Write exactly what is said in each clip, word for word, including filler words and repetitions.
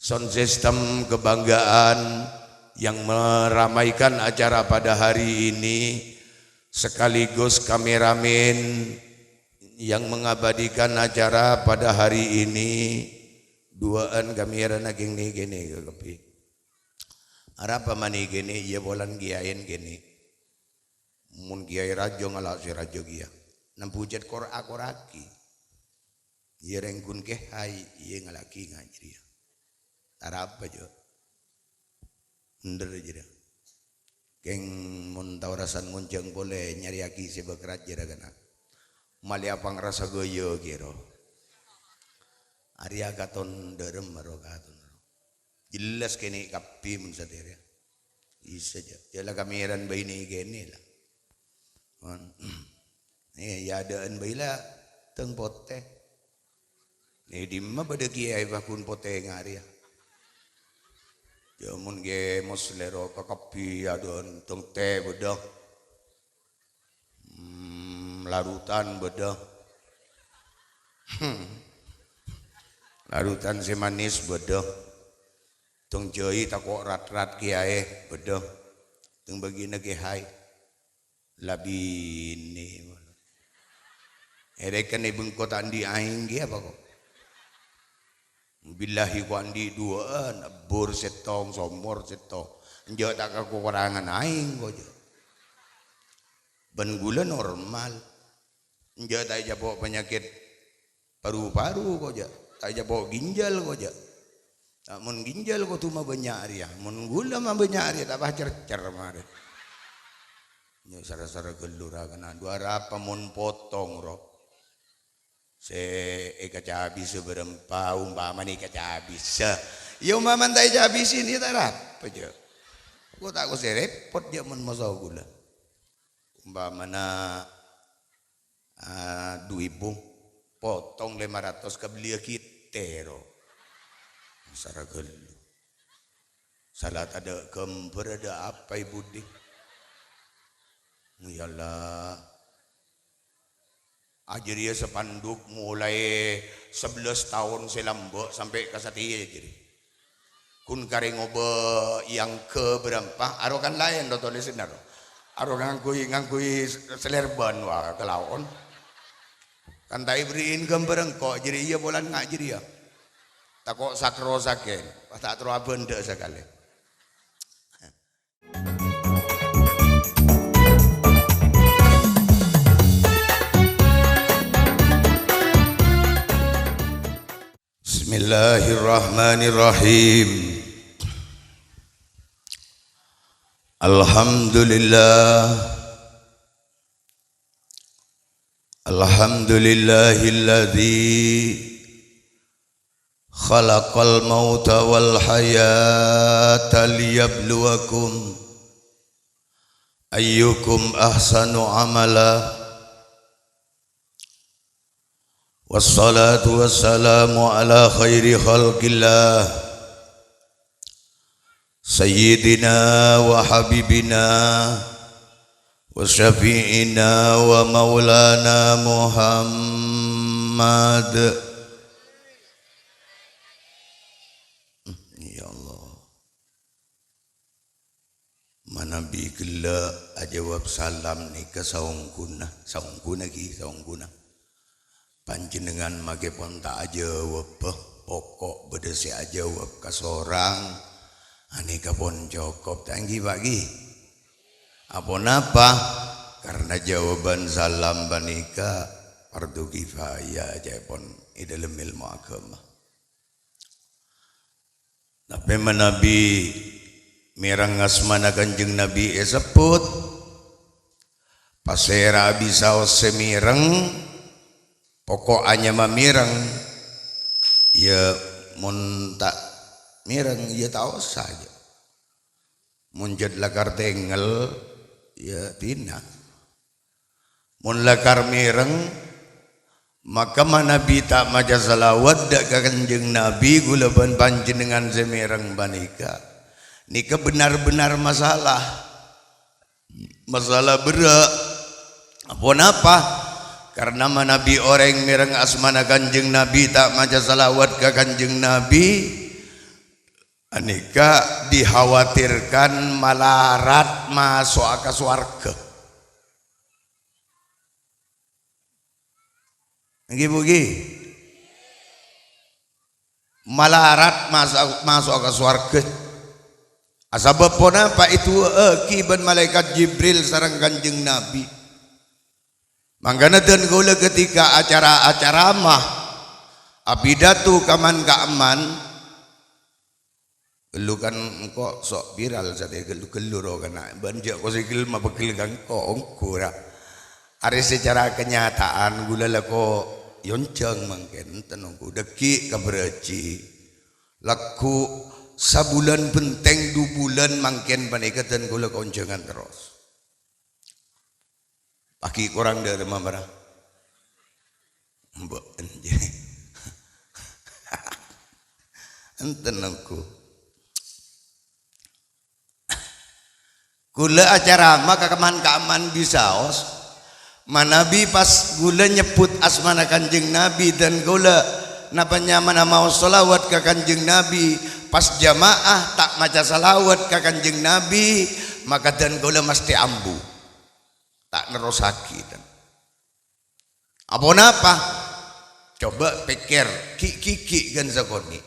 Sound system kebanggaan yang meramaikan acara pada hari ini, sekaligus kameramen yang mengabadikan acara pada hari ini, duwâ'ân kamèrana kèng nè-kènè kabbhi. Arapa manè kènè, iyâ polana kèyaèn kènè. Mon kèyaè rajâ ngala' sè rajâ kèya. Nambhujât kor-akorraghi. Iyâ rèng ghun kèyaè, iyâ ngala'aghi ngajâriyâ. Tarapa, jâ'? Endher jâriyâ. Kèng mon tao rasan ngonjhâng polè, nyarèyaghi sè bâk rajâ ra kana. Malè apangrasa ghâjâ kèro. Arèya katon dhârem maro katon. Jelas kènè' kabbhi mon satèya. Bisa jâ'. Jâ' la kamèrana bâi nè-kènè la. Mon. Eh, yâ adâ'ân bâi la tèng potè. Nè dimma bâdâ kèyaè paggun potè ngarèya. Jâ' mon ghi' moslèro ka kabbhi adâ'ân tèng tè bâdâ. Hmm, larutan bâdâ. Hmm. Larutan sè manis bâdâ. Tèng jâi tako' rat-rat kèyaè bâdâ. Tèng bâgiyânna kèyaè. La binè. Èrèken è bengko ta' andi' aèng kèya apa ko'? Billahi ko' andi' duwâ'ân, ebbhur sèttong, somor sèttong. Enjâ' ta' kakokorangan aèng ko' jâ'. Bân ghulâ normal. Enjâ' ta' ècapo' panyakèt paru-paru ko' jâ'. Ta' ècapo' ginjal ko' jâ'. Ta' mon ginjal kodhu mabânnya' rèya. Mon ghulâ mabânnya' rèya ta' pas cercer marè. Nya sara-sara ghâllu ra kèna. Dhu arapa mon potong, ro? Sè èkacabisa bârâmpa, ompamana èkacabisa. Iyâ, ompamana ta' ècabisè, iyâ ta' arapa, jâ'. Ko' ta' kosè rèpot, jâ', mon maso ghulâ. Ompamana, ah, du èbu, potong lèma ratos, kabelliyâghi tèro. Sara ghâllu. Sala tadâ' ghâmbhâr, adâ' apa, Ibu Ding? Iyâ Allah. Ajâriyâ spanduk molaè sabellâs taon sè lambâ' sampè' ka satèya jâriyâ. Ghun karè ngobâ èangghâ bârâmpa, arokan laèn ro tolèsanna ro. Arokan ngangghuy, ngangghuy selerbân, wa, kalaon. Kan ta' èberri'in ghâmbhâr engko' jâriyâ, iyâ polana nga' jâriyâ. Tako' sakro sakèn, pas ta' terro abândhâ sakalè. Bismillahirrahmanirrahim. Alhamdulillah. Alhamdulillahilladzi khalaqal mauta wal hayata liyabluwakum ayyukum ahsanu amala. Wassalatu wassalamu ala khairi khalqillah, sayyidina wa habibina wa syafi'ina wa maulana Muhammad. Ya Allah. Manabi ghellâ' ajâwâb salam nèka saongghuna, saongghuna ghi, saongghuna. Panjhennengngan makè pon ta' ajâwâbbhâ, poko' bâdâ sè ajâwâb kasorang, anèka pon cokop, ta' ènggi, Pa', ghi? Aponapa? Karna jâwâbhân salam panèka fardu kifayah, ca'èpon è dhâlem èlmo aghâma. Tapè manabi mèreng asmana Kanjeng Nabi èsebbhut, pasèra bisaos sè mèreng, poko' anyama mèreng, iyâ mon ta' mèreng, iyâ ta' osa, jâ. Mon jhât lakar tengngel, iyâ dinah. Mon lakar mèreng, maka manabi ta' maca salawat dâ' ka Kanjeng Nabi, ghulâ bân panjhennengngan sè mèreng panèka. Nèka bhennar-bhennar masalah. Masalah berrâ'. Aponapa? Karna manabi orèng mèreng asmana Kanjeng Nabi, ta' maca salawat ka Kanjeng Nabi, Anèka dikhawatirkan malarat maso'a ka sowarghâ. Èngghi, Bu, èngghi? Malarat maso', maso'a ka sowarghâ. Asabâb ponapa èdu'aaghi bân malaèkat Jibril sareng Kanjeng Nabi. Mangkana dân kaulâ ketika acara-acara ma, apidato ka man-ka'emman, ghâllu kan engko' so' viral satèya ghâllu-ghâllu ro kana', bân jhâ' ko segel mapeggel ka engko', ongghu ra. Arè secara kenyataan kaulâ lako èonjhâng mangkèn, enten ongghu dhâggi' ka bârâjhi. Lagghu' sabulân bhenteng du bulân mangkèn panèka dân kaulâ kaonjhângan terros. Pagi korang dâ' remma mara. Mbok enje. Enten ongghu. Kaulâ acara ma ka man-ka'emman bisaos. Manabi pas kaulâ nyebbhut asmana Kanjeng Nabi dân kaulâ napa nyamana maos shalawat ka Kanjeng Nabi, pas jamaah ta' maca shalawat ka Kanjeng Nabi, maka dân kaulâ masthè ambu. Ta' nerrossaghi, dân. Aponapa? Coba pèkkèr, ghi'-ghi' ghân sakonè'.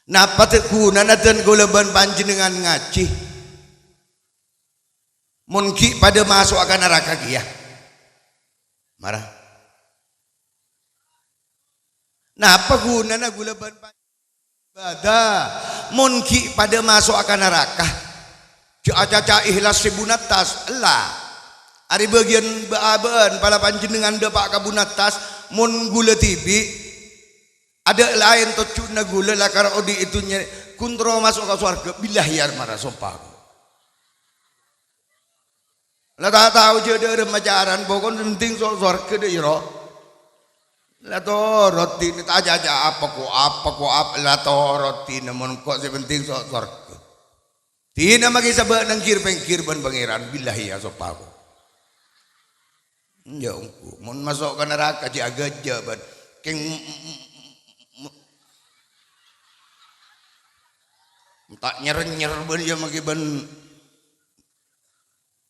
Napa dhâ' ghunana dân kaulâ bân panjhennengngan ngajhi? Mon ghi' padâ maso'a ka naraka kèya. Mara. Napa ghunana kaulâ bân pan-, ibadah, mon ghi' padâ maso'a ka naraka? Jhâ' acaca ihlas sè bunattas, ella. Arè bâgiyân bâ'-abâ'ân, pala panjhennengngan dâpa' ka bunattas, mon kaulâ dhibi', adâ' laèn tojjhuna kaulâ lakar odi' è dhunnya, ghun terro maso' ka sowarghâ, billahi ya mara, sompa. La ta' tao jhâ' dâ' remma carana, pokok sè penting so-, sowarghâ dâ' iyâ, ro. La torot dinah, ta' acaca apa ko, apa ko, ap-, la torot dinah, mon ko' sè penting so-, sowarghâ. Dinah maghi sabâ' nangghir-pèngghir bân Pangèran, billahi ya soppa ko. Enjâ' ongghu, mon maso' ka naraka jhâ' aghâjâ' bân kèng ta' nyer-nyer bân ya maghi bân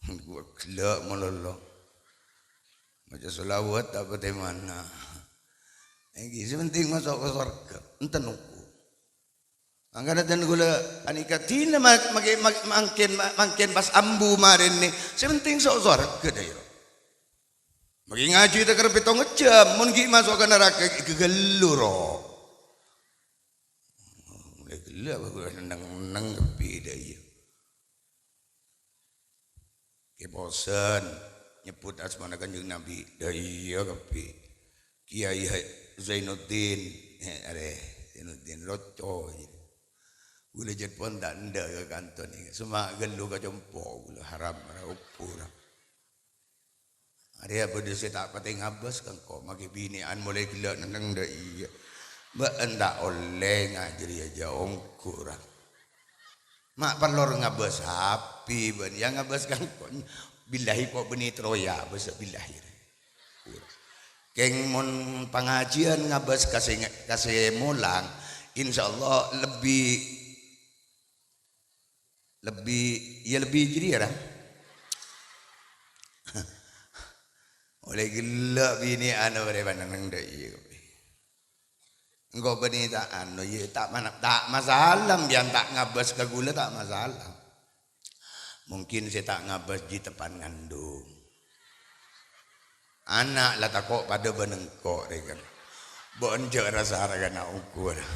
Ghu ghellâ' malolo. Maca shalawat ta' patè mana. Èngghi, sè penting maso' ka sowarghâ. Enten ongghu. Mangkana dân kaulâ anèka dinah ma-, maghi-, ma-, mangkèn, ma-, mangkèn pas ambu marèna. Sè penting so-, sowarghâ dâ' iyâ. Maghi ngajhi takèr pètto jhâm, mon ghi' maso' ka naraka, ghi-, ghellu, ro. Molaè ghellâ' bâ' kaulâ neng-enneng kabbhi dâ' iyâ. Kè Posen, nyebbhut asmana Kanjeng Nabi, dâ' iyâ kabbhi. Kiai Ha-, Zainuddin, eh, arè, Zainuddin Roco. Kaulâ jhât pon ta' endâ' ka kanto nèka. Sèma ghellu ka compo' kaulâ, haram, haram, opora. Arèya bâdâ sè ta' patè ngabâs ka engko', maghi binè'an molaè ghellâ' neng-enneng dâ' iyâ. Bâ'en ta' ollè ngajhâriyâ jhâ' ongghu ra. Ma' parlo ngabâs api bâ'en, ya ngabâs ka engko'. Billahi ko' bânnè terro ya abâs, billahi. Kèng mon pangajiân ngabâs ka sè, ka sè molang, insyaallah lebbi Lebbi, ya lebbi jârèya, ra. Ollè ghellâ' binè'an bârâmma neng-enneng dâ' iyâ. Engko' bânnè ta' anu, ya, ta' mana-, ta' masalah, bi'en ta' ngabâs ka kaulâ ta' masalah. Mungkin sè ta' ngabâs jitepan ngandung. Ana' la tako' padâ bân engko' rè kan. Bâ'en jhâ' ra-sara kana' ongghu ra.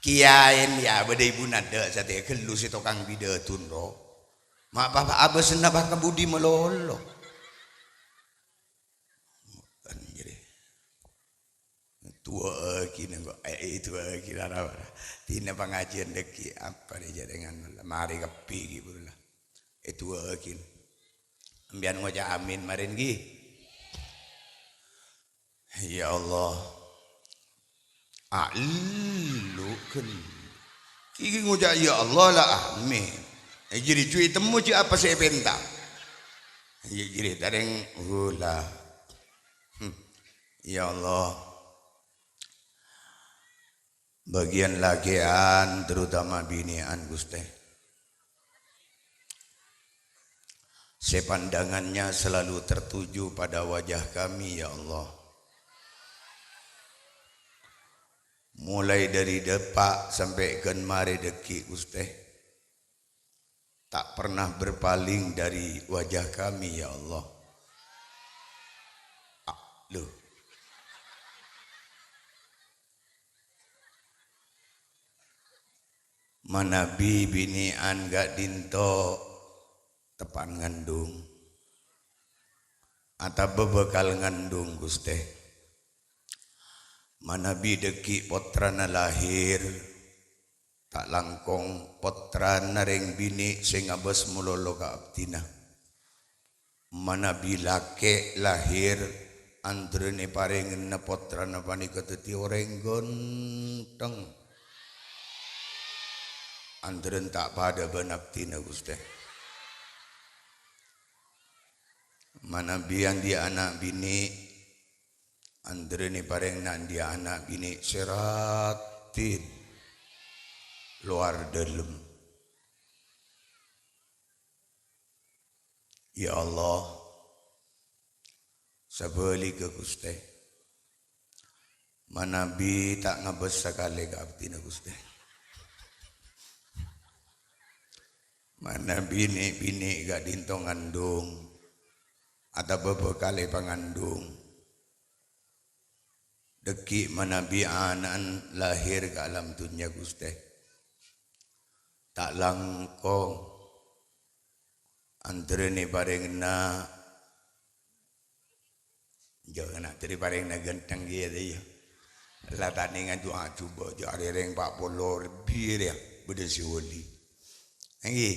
Kiyaèn ya bâdâ èbhuna dâ' satèya ghellu sè tokang bidâdun ro. Ma' pa-, pa-, abâsna bâ' ka budi malolo. Bâ'en jârèya. Du'aaghi nengko, eh, eh, du'aaghi ra-, ra-, ra. Dinah pangajiân dâggi' apa rè jârèngan la marè kabbhi ghi' buru la. Eh, du'aaghi. Sampèyan ngoca' amin marèn ghi. Ya Allah. A'lu kan. Ghi ngoca' ya Allah la amin. Eh, jârèya jhuwi temmo jâ' apa sè èpènta. Ya jârèya tarèng ghulâ. Hmm. Ya Allah. Bagian lakè'an, terutama binè'an, Ghustè, sè pandangannya selalu tertuju pada wajah kami, ya Allah. Mulai dari dâpa' sampè' ghân marè dhâggi', Ghustè. Tak pernah berpaling dari wajah kami, ya Allah. Ah, loh. Manabi binè'an ka'dinto teppa'an ngandung, atabâ bhâkal ngandung, Ghustè. Manabi dhâggi' pottrana lahir, ta' langkong pottrana rèng binè' sè ngabâs malolo ka abdhina. Manabi lakè' lahir, anḍrân èparèngana pottrana panèka dhâddhi orèng ghântheng. Anḍrân ta' paḍâ bân abdhina, Ghustè. Manabi anḍi' ana' binè', anḍrân èparèngana anḍi' ana' binè' sè raddhin, lowar ḍâlem. Ya Allah, sabhâligghâ, Ghustè. Manabi ta' ngabâs sakalè ka abdhina, Ghustè. Manabi nè'-binè' ka'dinto ngandung, atabâ bhâkal èpangandung. Dhâggi' manabi ana'na lahir ka alam dhunnya, Ghustè. Ta' langkong anḍrân èparèngana, jhâ' ana' dhâri parèngana ghântheng kèya, yâ. La ta' nèng aju-aju, jhâ' arè rèng pa' polo lebbi rèya, bâḍâ sè wali. Èngghi.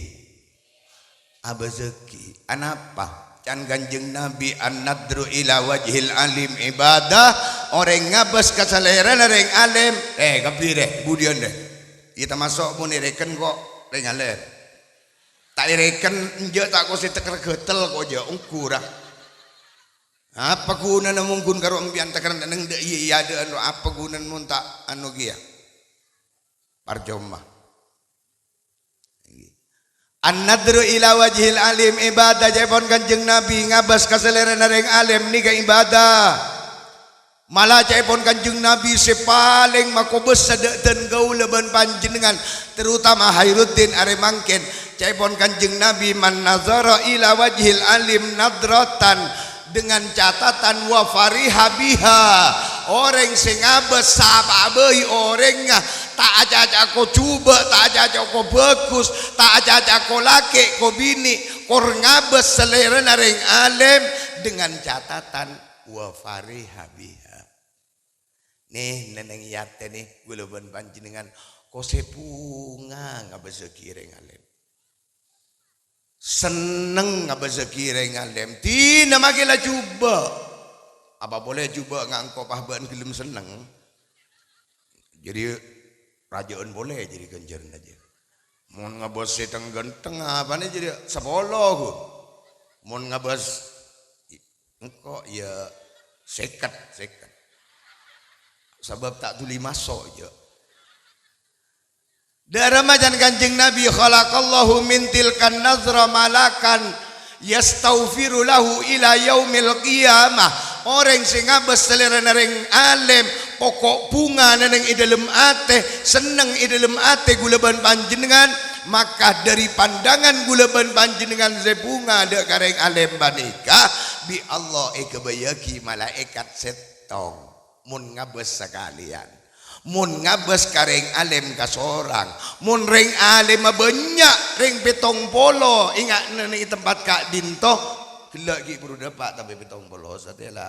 Abâsaghi. Anapa? Can Kanjeng Nabi, "An-nadru ila wajhil alim ibadah." Orèng ngabâs ka salèrana rèng alim. Eh, kabbhi rè, budiyân rè. Iyâ tamaso' mon èrèken ko' rèng alim. Ta' èrèken enjâ' ta' kosè tekker ghâtel ko' jâ', ongghu ra. Apa ghunana mon ghun karo empèyan tekker neng dâ' iyâ iyâ dâ'ân ro, apa ghunana mon ta' anu kèya? Parcoma. An-nadru ila wajhil alim ibadah, ca'èpon Kanjeng Nabi ngabâs ka salèrana rèng alim nèka ibadah. Mala ca'èpon Kanjeng Nabi sè palèng makobâsa dâ'-, dân kaulâ bân panjhennengngan, terutama Khairuddin arè mangkèn. Ca'èpon Kanjeng Nabi, "Man nazara ila wajhil alim nadratan," dengan catatan, "wa fariha biha." Orèng sè ngabâs sapa'a bhâi orèngnga, ta' acaca ko jhubâ', ta' acaca ko bhâghus, ta' acaca ko lakè', ko binè', kor ngabâs salèrana rèng alim dengan catatan, "Wa fariha biha." Nè, nènèng è atè nè, kaulâ bân panjhennengngan kosè bhunga ngabâsaghi rèng alim. Senneng ngabâsaghi rèng alim. Dinah maghi la jhubâ'. Apa polè jhubâ' ngangko' pah bâ'ân ghellem senneng? Jadi rajâ'ân polè jadi ghânjhârânna jâ. Mon ngabâs sè teng-ghânteng apana jadi sapolo, ghu. Mon ngabâs engko' ya sèket, sèket. Sabâb ta' dhuli maso' jâ. Dâ'remma can Kanjeng Nabi, "Khalaqallahu min tilkan nazra malakan yastaghfiru lahu ila yaumil qiyamah." Orèng sè ngabâs salèrana rèng alim, poko' bhungana nèng è dâlem atè, senneng è dâlem atè kaulâ bân panjhennengngan, maka dâri pandangan kaulâ bân panjhennengngan sè bhunga dâ' ka rèng alim panèka, bi' Allah èghâbâyyâghi malaèkat sèttong, mon ngabâs sakalèyan. Mon ngabâs ka rèng alim kasorang, mon rèng alimma bânnya', rèng pèttong polo, ènga'na nèng è tempat ka'dinto, ghellâ' ghi' bhuru dâpa', tapè pèttong polo satèya la,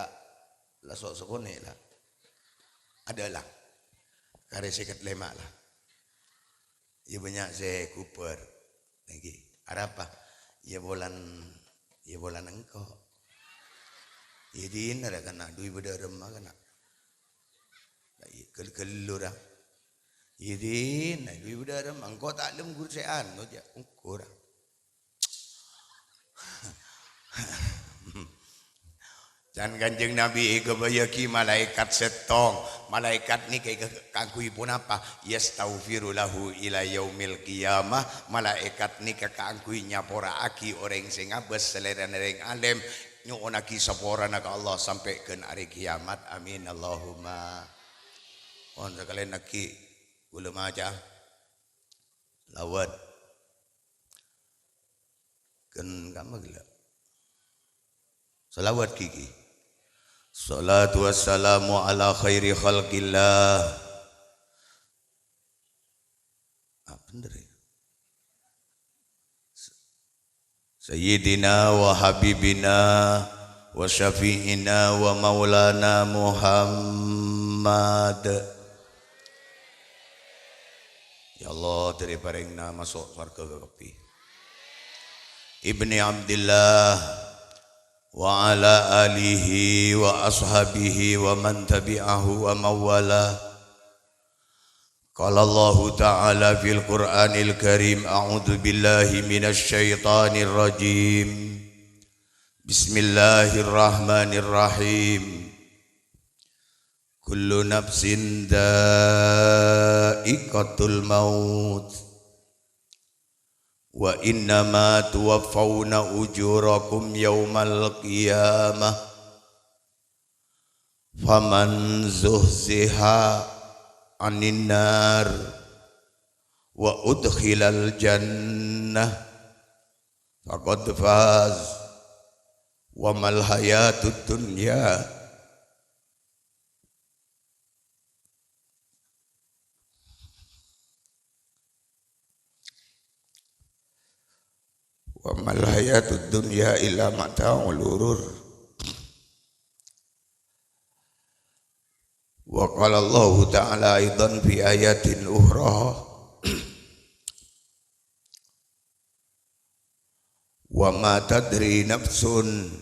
la so'-, sakonè' la. Adâ' la. Karè sèket lèma' la. Iyâ bânnya' sè ghubâr. Èngghi. Arapa? Iyâ polana, iyâ polana engko'. Iyâ dinah ra kana' dhu èbâ dâ'remma kana'. Ghel-ghellu ra. Iyâ dinah dhu èbâ dâ'remma engko' ta' lem ghur sè anu jâ', ongghu ra. Dan Kanjeng Nabi èghâbâyyâghi malaèkat sèttong. Malaèkat nèka èka-, kaangghuy ponapa? Yastaghfiru lahu ila yaumil qiyamah. Malaèkat nèka kaangghuy nyapora'aghi orèng sè ngabâs salèrana rèng alèm, nyo'onnaghi saporana ka Allah sampè' ghân arè kiyamat. Amin, Allahumma. Pon sakalèyan aghi', kaulâ maca. Salawat. Ghân kamma ghellâ'. Salawat ghi. Shalatu wassalamu ala khairi khalqillah. Ah, bhender ya. Sayyidina wa habibina wa syafi'ina wa maulana Muhammad. Ya Allah, dâri parèngna maso' sowarghâ kakabbhi. Ibni Abdillah wa ala alihi wa ashabihi wa man tabi'ahu wa mawala. Qala Allahu ta'ala fil Qur'anil Karim, a'udzu billahi minasy syaithanir rajim. Bismillahirrahmanirrahim. Kullu nafsin dha'iqatul maut. Wa innama tuwaffawna ujurakum yaumal qiyamah. Faman zuhziha 'anin nar wa udkhilal jannah faqad faz. Wa mal hayatud dunya Wa mal hayatud dunya illa mata'ul ghurur. Wa qala Allahu ta'ala aidan fi ayatin ukhra, "Wa ma tadri nafsun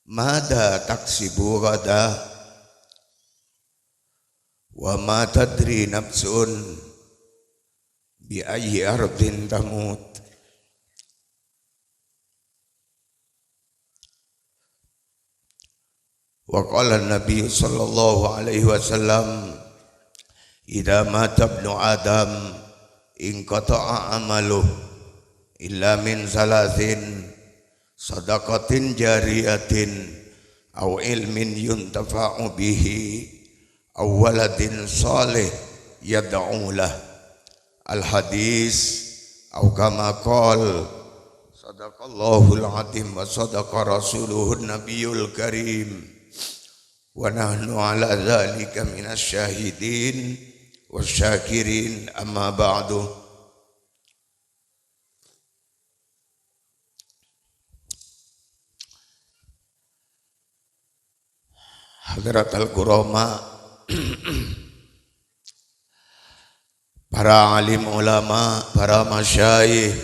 madza taksibu ghada, wa ma tadri nafsun bi ayyi ardhin tamut." Wa qala Nabi sallallahu alaihi wasallam, "Idza mata ibnu Adam inqata'a amaluh illa min salasin, sadaqatin jariyatin, au ilmin yuntafa'u bihi, au waladin shalih yad'u lah." Al-hadis, au kama qol. Sadaqallahul azim wa sadaqa rasuluhun nabiyul karim. Wa nahnu ala dzalika minasy syahidin wasy syakirin, amma ba'du. Hadratal kurama, para alim ulama, para masyayikh,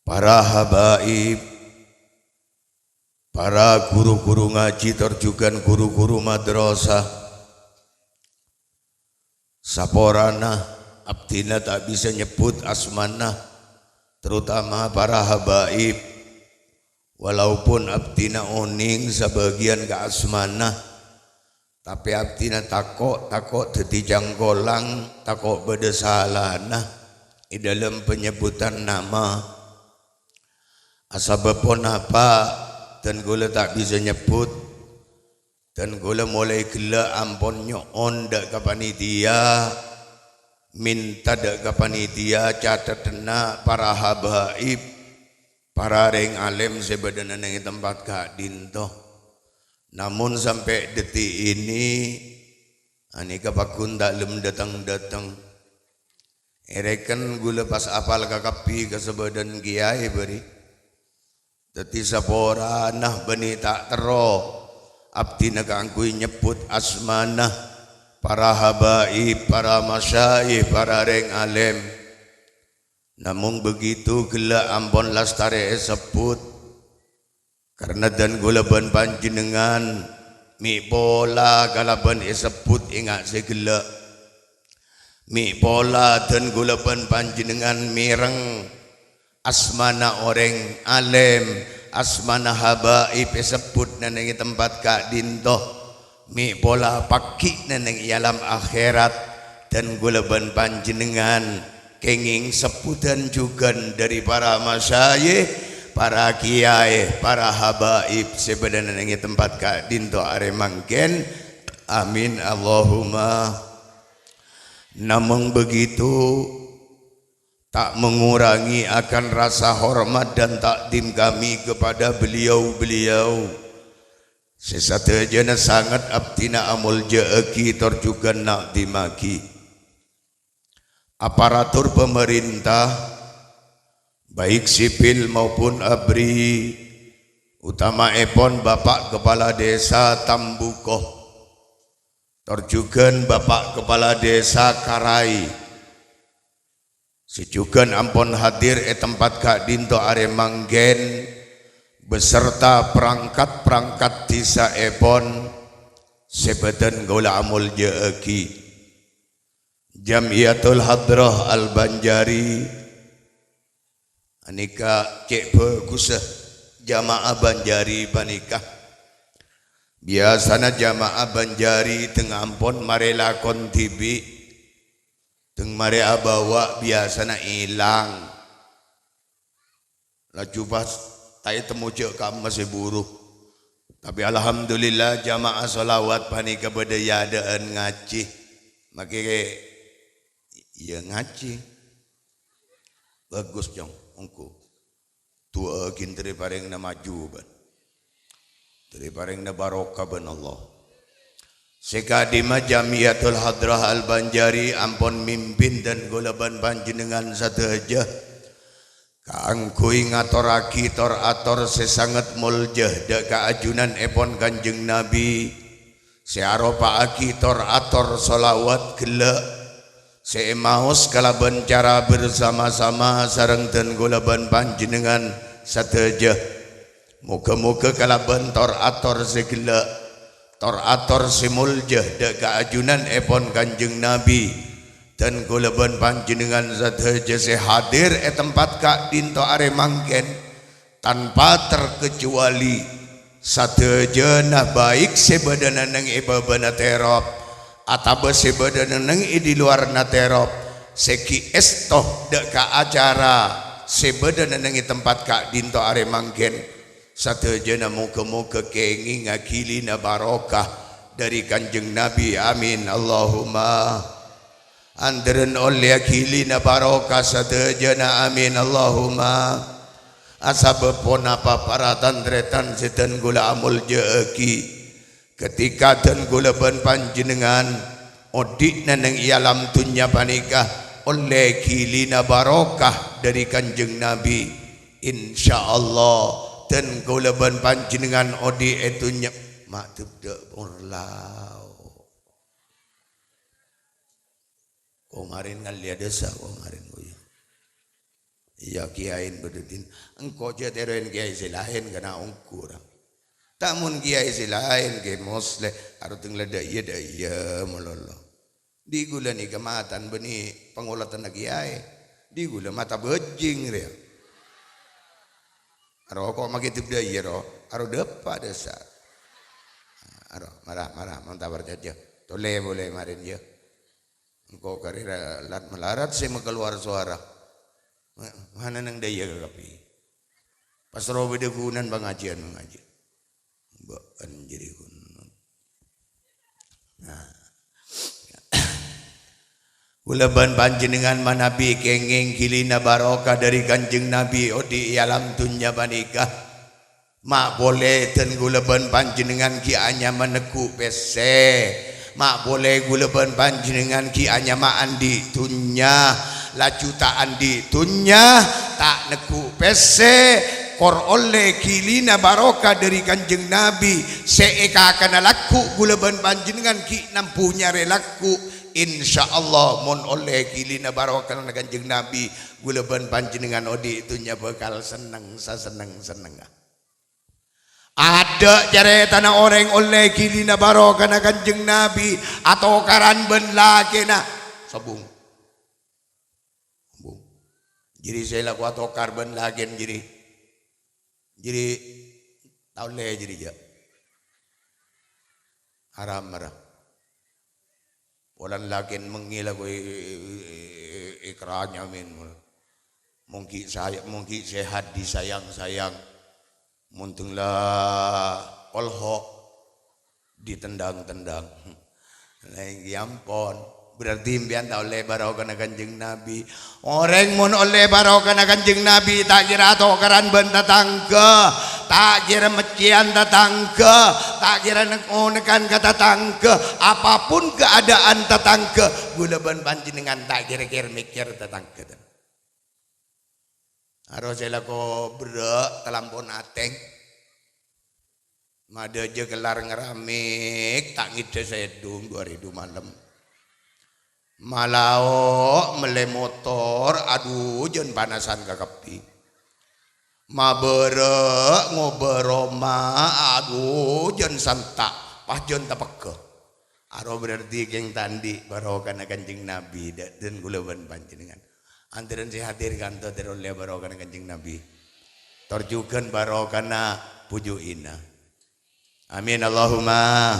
para habaib, para guru-guru ngaji tor jughân guru-guru madrasah. Saporana abdhina ta' bisa nyebbhut asmana, terutama para habaib. Walaupun abdhina onèng sabâgiyân ka asmana, tapè abdhina tako', tako' dhâddhi cangkolang, tako' bâdâ salana è dhâlem panyebbutan nama. Asabâb ponapa dhân kaulâ ta' bisa nyebbhut? Dhân kaulâ molaè ghellâ' ampon nyo'on dhâ' ka panitia, mènta dhâ' ka panitia catheddhânna para habaib, para rèng alèm sè bâdâna neng è tempat ka'dinto. Namong sampè' dhâddhi ini, anèka pagghun ta' lem dâteng-dâteng. Èrèken kaulâ pas apal kakabbhi kasabâdhân kèyaè bâri'. Dhâddhi saporana bânnè ta' terro abdhina kaangghuy nyebbhut asmana para habaib, para masyayikh, para rèng alèm. Namong begitu ghellâ' ampon lastarè èsebbhut. Karna dhân kaulâ bân panjhennengngan mè' pola kalabân èsebbhut ènga' sè ghellâ'. Mè' pola dhân kaulâ bân panjhennengngan mèreng asmana orèng alèm, Asmana habaib èsebbhut neng è tempat ka'dinto, mè' pola paggi' neng è alam akhèrat, dan kaulâ bân panjhennengngan kèngèng sebbhutan jhughân dhâri para masyayikh, para kiyaè, para habaib sè bâdâ neng è tempat ka'dinto arè mangkèn. Amin, Allahumma. Namun begitu, tak mengurangi akan rasa hormat dan takdim kami kepada beliau-beliau sè sadhâjâna sanget abdhina amoljâ'aghi tor jhughân na'dhimmaghi. Aparatur pemerintah, baik sipil maupun abri, utama'èpon Bapak Kepala Desa Tambuko, tor jhughân Bapak Kepala Desa Karai, sè jhughân ampon hadir è tempat ka'dinto arè mangkèn, beserta perangkat-perangkat dhisa'èpon sè bâdân kaulâ amoljâ'aghi. Jam'iyatul Hadrah Al-Banjari, anèka cè' bhâghussa jama'ah Banjari panèka. Biyasana jama'ah Banjari teng ampon marè lakon dhibi', teng marè abâwâ biyasana èlang. Laju pas ta' ètemmo jhâ' kamma sè buru. Tapè alhamdulillah, jama'ah sholawat panèka bâdâ è adâ'ân ngajhi. Makè, iyâ, ngajhi. Bhâghus, Cong, ongghu. Du'aaghi èntarè parèngna maju, bân èntarè parèngna barokah bân Allah. Sè ka'dimma Jam'iyatul Hadrah Al-Banjari ampon mimpin dan kaulâ bân panjhennengngan sadhâjâ kaangghuy ngatorraghi tor-ator sè sanget molja dâ' ka ajunanèpon Kanjeng Nabi, sè aropa'aghi tor-ator sholawat ghellâ', sè èmaos kalabân cara bersama-sama sareng dan kaulâ bân panjhennengngan sadhâjâ. Moghâ-moghâ kalabân tor-ator sè ghellâ', tor-ator sè molja dâ' ka ajunanèpon Kanjeng Nabi, dan kaulâ bân panjhennengngan sadhâjâ sè hadir è tempat ka'dinto arè mangkèn, tanpa terkecuali sadhâjâna, baik sè bâdâna neng è bâbâna terop otabâ sè bâdâna neng è di luarna terop, sè ghi' èsto dâ' ka acara sè bâdâna neng è tempat ka'dinto arè mangkèn. Sadhâjâna moghâ-moghâ kèngèngnga ghilina barokah dâri Kanjeng Nabi. Amin, Allahumma. Andârân ollèya ghilina barokah sadhâjâna. Amin, Allahumma. Asabâb ponapa, para tan-tarètan sè dhân kaulâ amoljâ'aghi, ketika dhân kaulâ bân panjhennengngan odi'na neng è alam dhunnya panèka ollè ghilina barokah dâri Kanjeng Nabi, insyaallah dhân kaulâ bân panjhennengngan odi' è dhunnya. Ma' dâbdâ' porlao. Komarèn ngallèya dâsa, komarèn, ko, iyâ. Iyâ, kiyaèn bâdâ din-, engko' jhâ' tèrowèn kiyaè sè laèn, kana ongghu, ra. Ta' mon kiyaè sè laèn, Kè Mosleh, arowa teng la dâ' iyâ, dâ' iyâ malolo. Di' ghulâ nèka matan bânnè pangolatanna kiyaè. Di' ghulâ mata bajing, rèya. Aro ko' makè dâbdâ' iyâ, ro. Aro dâpa' dâsa. Aro, mara, mara, mon ta' parcajâ. Tolè polè marèn, yâ. Engko' karè ra-, lat-, malarat sè makalowar sowara. Ma-, mana neng dâ' iyâ ka kabbhi. Pas rowa bâdâ ghunana pangajiyân, pangajiyân. Bâ'ân jârèya ghun-, nah. Kaulâ bân panjhennengngan manabi kèngèng ghilina barokah dâri Kanjeng Nabi odi' è alam dhunnya panèka. Ma' polè dhân kaulâ bân panjhennengngan ghi' anyama negghu' pèssè. Ma' polè kaulâ bân panjhennengngan ghi' anyama andi' dhunnya. Laju ta' andi' dhunnya, ta' negghu' pèssè, kor ollè ghilina barokah dâri Kanjeng Nabi. Sè èkakana lagghu' kaulâ bân panjhennengngan ghi' nambu nyarè lagghu'. Insyaallah, mon ollè ghilina barokana Kanjeng Nabi, kaulâ bân panjhennengngan odi' dhunnya bhâkal senneng sasenneng-sennengnga. Adâ' carètana orèng ollè ghilina barokana Kanjeng Nabi atokaran bân lakèna. Sobung. Sobung. Jârèya sè la kowat atokar bân lakèna jârèya. Jârèya ta' ollè jârèya. Haram, haram. Polana lakèn mengngè la ko è-, è-, è-, èkra nyamèn. Mon ghi' saya-, mon ghi' sehat disayang-sayang. Mon tèng la kolho' ditendang-tendang. Nah, ènggi ampon. Berarti sampèyan ta' ollè barokana Kanjeng Nabi. Orèng mon ollè barokana Kanjeng Nabi, ta' kèra atokaran bân tatangghâ, ta' kèra meccèyan tatangghâ, ta' kèra nek-onekan ka tatangghâ. Apapun keadaan tatangghâ, ghulâ bân panjhennengngan ta' kèr-kèr mèkkèr tatangghâ. Aro sè lako berrâ' talampon atèng. Madâjâ kellar ngeramik, ta' ngèdhâ sèdung du arè du malem. Malao' mellè motor, adu, jân panasan kakabbhi. Mabârâ' ngobâ roma, adu, jân santa', pas jân tapegghâ. Aro berarti kèng ta' andi' barokana Kanjeng Nabi, dâ-, dân ghulâ bân panjhennengngan. Antarèn sè hadir kanto ter ollè barokana Kanjeng Nabi. Tor jhughân barokana bhuju' Ina. Amin, Allahumma.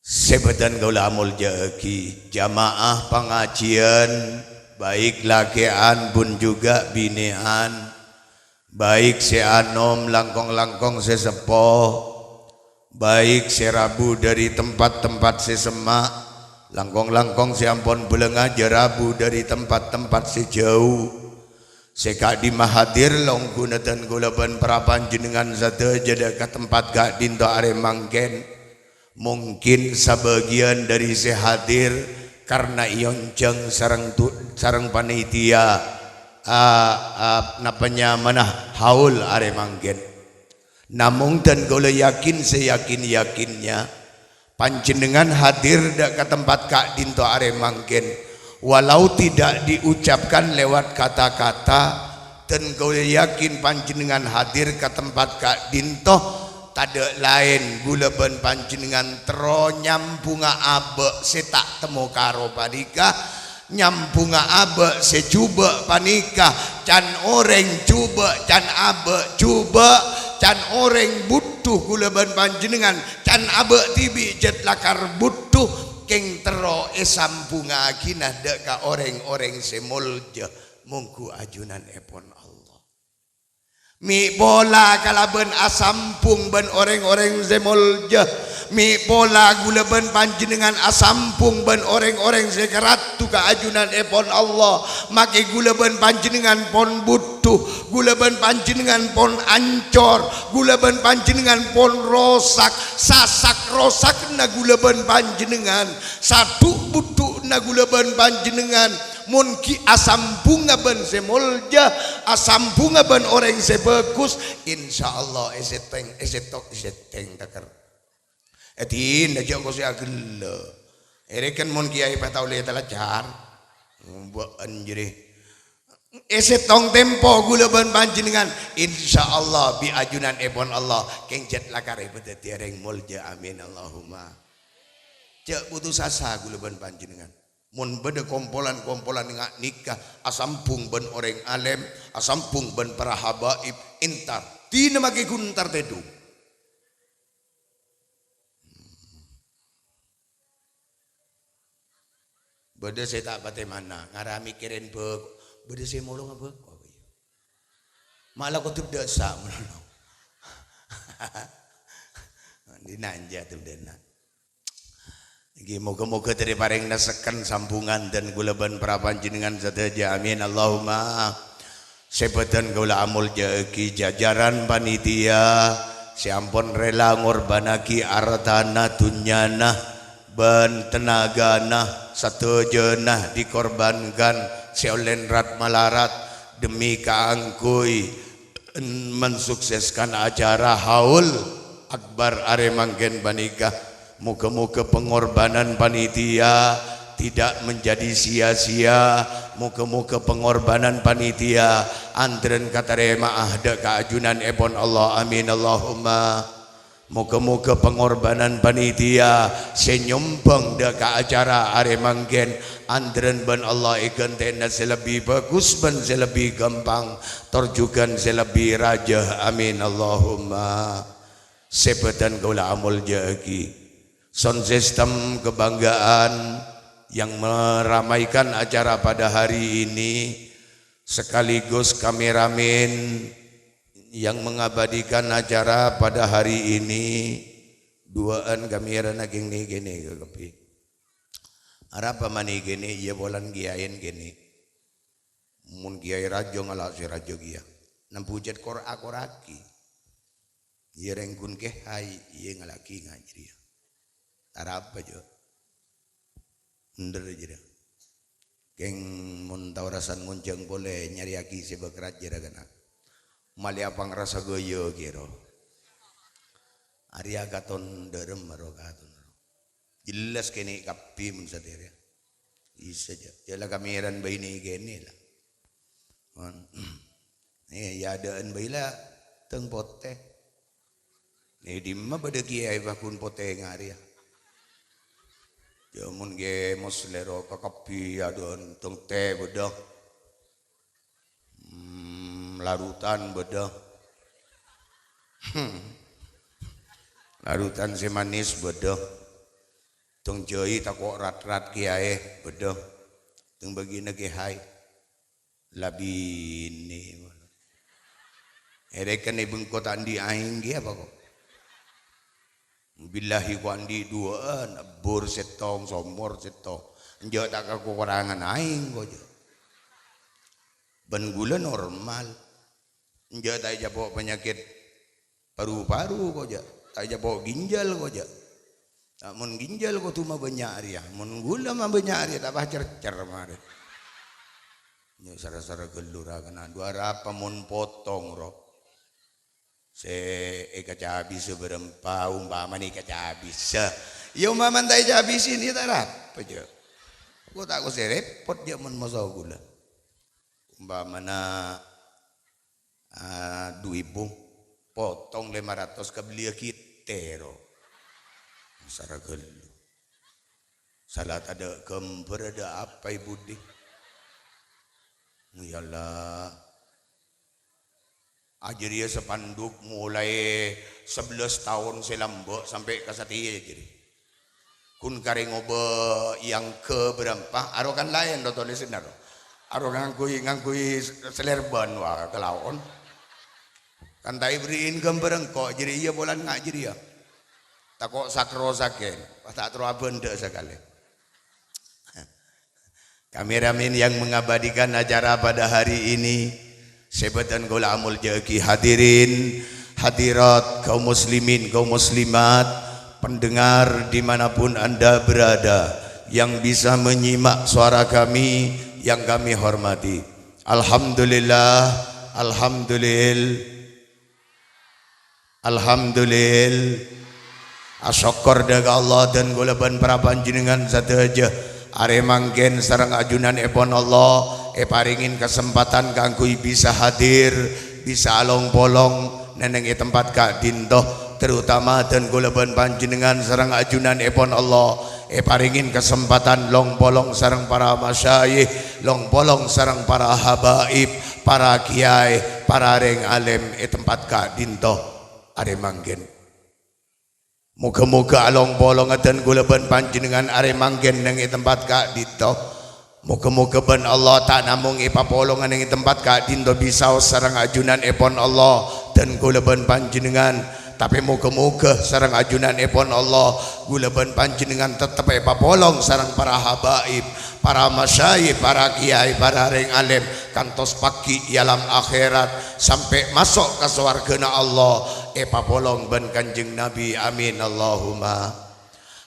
Sè bâdhân kaulâ amoljâ'aghi, jamaah pangajiyân, baik lakè'an pun juga binè'an, baik sè anom langkong-langkong sè seppo, baik sè rabu dâri tempat-tempat sè semma', langkong-langkong sè ampon bâlângnga jhâ' rabu dâri tempat-tempat sè jhâu. Sè ka'dimma hadir, longghuna dân kaulâ bân para panjhennengngan sadhâjâ dâ' ka tempat ka'dinto arè mangkèn. Mungkin sabâgiyân dâri sè hadir karna èonjhâng sareng tu-, sareng panitia, a, a, napa nyamana, haul arè mangkèn. Namong dân kaulâ yakin seyakin-yakinnya, panjhennengngan hadir dâ' ka tempat ka'dinto arè mangkèn, walau tidak diucapkan lewat kata-kata, dân kaulâ yakin panjhennengngan hadir ka tempat ka'dinto, tadâ' laèn ghulâ bân panjhennengngan terro nyambhungnga abâ' sè ta' temmo karo panèka, nyambhungnga abâ' sè jhubâ' panèka, can orèng jhubâ', can abâ' jhubâ', can orèng bhuddhu ghulâ bân panjhennengngan, can abâ' dhibi' jhât lakar bhuddhu, kèng terro èsambhungngaghina dâ' ka orèng-orèng sè moljâ, mongghu ajunanèpon Allah. Mè' pola kalabân asambhung bân orèng-orèng sè moljâ. Mè' pola ghulâ bân panjhennengngan asambhung bân orèng-orèng sè karaddhu ka ajunanèpon Allah. Makè ghulâ bân panjhennengngan pon bhuddhu, ghulâ bân panjhennengngan pon ancor, ghulâ bân panjhennengngan pon rosak, sasak-rosakna ghulâ bân panjhennengngan, sadhu'-budhu'na ghulâ bân panjhennengngan, Mon ghi' asambhungnga bân sè moljâ, asambhungnga bân orèng sè bhâghus, insyaallah èsèttèng, èsètto-, èsèttèng takèr. Èdina jhâ' kosè aghellâ'. Èrèken mon kèyaè pataollè talajhâr. Bâ'ân jârèya. Èsèttong tempo ghulâ bân panjhennengngan, insyaallah bi' ajunanèpon Allah kèng jhât lakar èpadhâddhiyâ rèng moljâ. Amin, Allahumma. Jhâ' putus asa ghulâ bân panjhennengngan. Mon bâdâ kompolan-kompolan nga' nèka asambhung bân orèng alèm, asambhung bân para habaib, èntar. Dina makè ghun èntar tèdung. Bâdâ sè ta' patè mana, ngara mikkèrèn bâk-, bâdâ sè molonga bâko. Mala kodhu dâsa' molono. Dina anja tu dâna. Ènggi, moghâ-moghâ terro èparèngana sekken sambhungan dân ghulâ bân para panjhennengngan sadhâjâ. Amin, Allahumma. Sè bâdhân kaulâ amoljâ'aghi jajaran panitia sè ampon rela ngorbhânnaghi artana, dhunnyana, bân tenagana, sadhâjâna dikorbankan sè ollè nrat-malarat demi kaangghuy mensukseskan acara Haul Akbar arè mangkèn panèka. Moghâ-moghâ pengorbanan panitia tidak menjadi sia-sia. Moghâ-moghâ pengorbanan panitia antarèn katarèma'a dâ' ka ajunanèpon Allah. Amin, Allahumma. Moghâ-moghâ pangorbanan panitia sè nyombhâng dâ' ka acara arè mangkèn, andhârân bân Allah èghântèna sè lebbi bhâghus bân sè lebbi ghâmpang, tor jhughân sè lebbi rajâ. Amin, Allahumma. Sè bâdhân kaulâ amoljâ'aghi. Sound system kebanggaan yang meramaikan acara pada hari ini, sekaligus kameramen yang mengabadikan acara pada hari ini, duwâ'ân kamèrana kèng nè-, kènè' kabbhi. Arapa manè kènè', iyâ polana kèyaèn kènè'. Mon kèyaè rajâ ngala' sè rajâ kèya. Nambhujât kor-akorraghi. Iyâ rèng ghun kèyaè, iyâ ngala'aghi ngajâriyâ. Arapa, jâ'? Bhender jâriyâ. Kèng mon tao rasan ngonjhâng polè nyarèyaghi sè bâkrajâ ra kana. Malè apangrasa ghâjâ kèro. Arèya katon dhârem ro katon ro. Jelas kènè' kabbhi mon satèya. Isa jâ'. Jâ' la kamèrana bâi nè-, kènè' la. Mon. Nè, yâ adâ'ân bâi la. Tèng potè. Nè, dimma bâdâ kèyaè paggun potè ngarèya. Jâ' mon ghi' moslèro kakabbhi adâ'ân tèng tè bâdâ. Hmm, larutan bâdâ. Hmm. Larutan sè manis bâdâ. Tèng jâi tako' rat-rat kèyaè bâdâ. Tèng bâgiyânna kèyaè. La binè. Èrèken è bengko ta' andi' aèng ghi apa ko'? Billahi ko' andi' duwâ'ân, ebbur sèttong, somor sèttong. Enjâ' ta' kakokorangan aèng ko' jâ'. Bân ghulâ normal. Enjâ' ta' ècapo' panyakèt paru-paru ko' jâ', ta' ècapo' ginjal ko' jâ'. Ta' mon ginjal kodhu mabânnya' rèya, mon ghulâ mabânnya' rèya ta' pas cercer marè. Nyo sara-sara ghâllu ra kèna, dhu arapa mon potong, ro? Sè èkacabisa bârâmpa, ompamana èkacabisa. Iyâ, ompamana ta' ècabisè, iyâ ta' arapa, jâ'. Ko' ta' kosè rèpot, jâ', mon maso ghulâ. Ompamana, ah, du èbu, potong lèma ratos, kabelliyâghi tèro. Sara ghâllu. Sala tadâ' ghâmbhâr, adâ' apa, Ibu, dhi? Yâ Allah. Ajâriyâ spanduk molaè sabellâs taon sè lambâ' sampè' ka satèya jâriyâ. Ghun karè ngobâ èangghâ bârâmpa, arokan laèn ro tolèsanna ro. Aro ngangghuy, ngangghuy selerbân, wa, kalaon. Kan ta' èberri'in ghâmbhâr engko', jâriyâ iyâ polana nga' jâriyâ. Tako' sakro sakèn, pas ta' terro abândhâ sakalè. Kameramen yang mengabadikan acara pada hari ini, sè bâdhân kaulâ amoljâ'aghi, hadirin, hadirat, kaum muslimin, kaum muslimat, pendengar dimanapun Anda berada, yang bisa menyimak suara kami, yang kami hormati. Alhamdulillah, alhamdulil-, Alhamdulil-, asokkor dâ' ka Allah dân kaulâ bân para panjhennengngan sadhâjâ. Arè mangkèn sareng ajunanèpon Allah èparèngè kasempatan kaangghuy bisa hadir, bisa along-polong nèngneng è tempat ka'dinto, terutama dân kaulâ bân panjhennengngan sareng ajunanèpon Allah èparèngè kasempatan long-polong sareng para masyayikh, long-polong sareng para habaib, para kiyaè, para rèng alèm è tempat ka'dinto. Arè mangkèn. Moghâ-moghâ along-polongnga dân kaulâ bân panjhennengngan arè mangkèn nèng è tempat ka'dinto. Moghâ-moghâ bân Allah ta' namong èpapolonga nèng è tempat ka'dinto bisaos sareng ajunanèpon Allah dân kaulâ bân panjhennengngan. Tapè moghâ-moghâ sareng ajunanèpon Allah, kaulâ bân panjhennengngan tettep èpapolong sareng para habaib, para masyayikh, para kiyaè, para rèng alèm, kantos pagghi' è alam akhèrat, sampè' maso' ka sowarghâna Allah, èpapolong bân Kanjeng Nabi. Amin, Allahumma.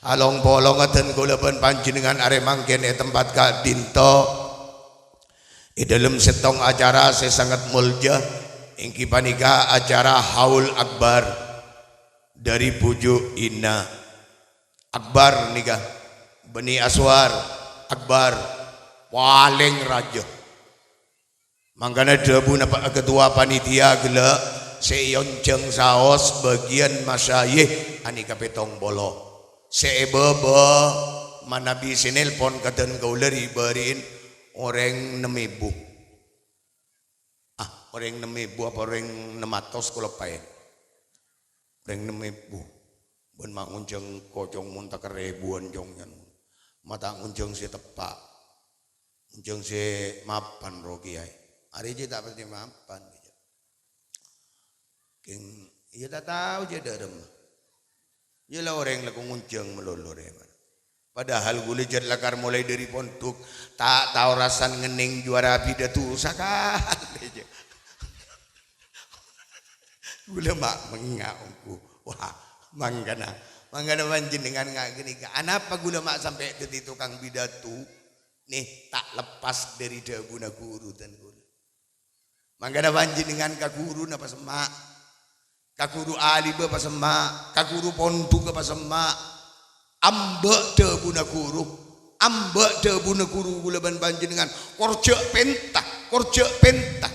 Along-polongnga dân kaulâ bân panjhennengngan arè mangkèn è tempat ka'dinto, è dâlem sèttong acara sè sanget molja, èngghi panèka acara Haul Akbar dâri Bhuju' Ina. Akbar nèka, Bani Aswar, Akbar, palèng rajâ. Mangkana dhâbuna pa-, ketua panitia ghellâ', Sè èonjhâng saos bâgiyân masyayikh anèka pèttong polo. Sè è bâbâ manabi sè nelpon ka dân kaulâ ri'-bâri'in orèng nem èbu. Ah, orèng nem èbu apa orèng nem atos, kaulâ paèn. Orèng nem èbu. Bân ma' ngonjhâng kocong mon ta' karèbuwân cong nyan. Ma' ta' ngonjhâng sè teppa'. Ngonjhâng sè mapan ro, Kèyaè. Arè jâ' ta' pastè mapan, jâ'. Kèng, iyâ ta' tao jâ' dâremma. Iyâ la orèng la ngonjhâng malolo rè, man. Padahal ghulâ jât lakar molaè dâri pondhuk, ta' tao rassana ngennèng juwara pidato sakalè, jâ'. Ghulâ ma' mengnga' ongghu. Wah, mangkana, mangkana panjhennengngan nga' ghânèka. Anapa ghulâ ma' sampè' dhâddhi tokang pidato? Nè, ta' leppas dâri dhâbuna ghuru dân ghulâ. Mangkana panjhennengngan ka ghuruna pasemma', ka ghuru alibâ pasemma', ka ghuru pondhughâ pasemma'. Ambâ' dhâbuna ghuru, ambâ' dhâbuna ghuru ghulâ bân panjhennengngan, kor jâ' pènta, kor jâ' pènta.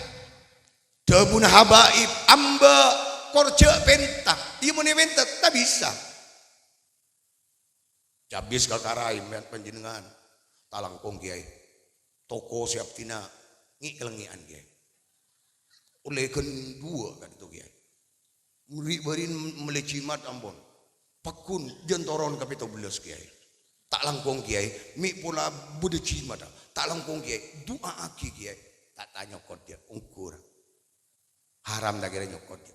Dhâbuna habaib, ambâ', kor jâ' pènta. Iyâ, mon èpènta, ta' bisa. Cabis ka Karaè, mè' panjhennengngan. Ta' langkong, Kèyaè. Toko sè abdhina ngè'-kalengngè'an, Kèyaè. Ollè ghân duwâ' ka'dinto, Kèyaè. Ri'-bâri'in mellè jimat, ampon. Pagghun, jân toron ka pètto bellâs, Kèyaè. Ta' langkong, Kèyaè. Mè' pola bâdâ jimatta. Ta' langkong, Kèyaè. Du'a'aghi, Kèyaè. Ta', ta' nyokot, jâ'. Ongghu ra. Haram ta' kèra nyokot, jâ'.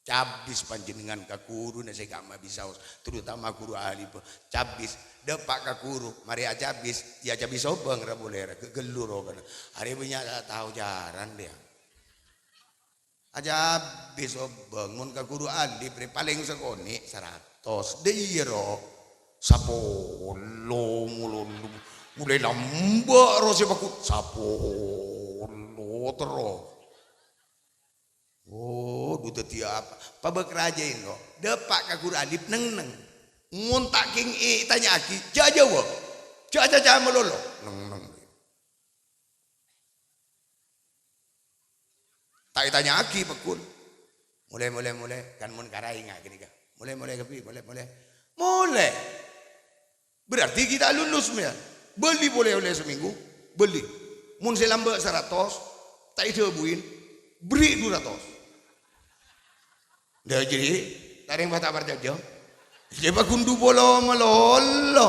Cabis panjhennengngan ka ghuruna sè ga' ma' bisaos, terutama ghuru alibâ. Cabis, dâpa' ka ghuru, marè acabis, iyâ cabis obâng ra polè ra, ghellu rokana. Arè bânnya' ta' tao carana, rèya. Acabis obâng, mon ka ghuru alib rè palèng sakonè' saratos. Dâ' iyâ ro, sapolo, mulolo, mulai lambâ' ro sè pagghun, sapolo terro. Oh, dhu dhâddhi apa? Pabâk rajâ engko'. Dâpa' ka ghuru alib neng-neng. Mon ta' kèng ètanya'aghi, jâ' ajâwâb. Jâ' acaca malolo. Neng-neng. Ta' ètanya'aghi, pagghun. Molè, molè, molè. Kan mon Karaè nga' ghânèka. Molè, molè, kabbhi, molè, molè. Molè. Berarti ghi' ta' lulus, mèyan. Bâli polè ollè samènggu. Bâli. Mon sè lambâ' saratos, ta' èdhâbuwin, berri' dhu ratos. Dâ' jârèya, ta' rèng pas ta' parcajâ. Sè pagghun dhu polo malolo.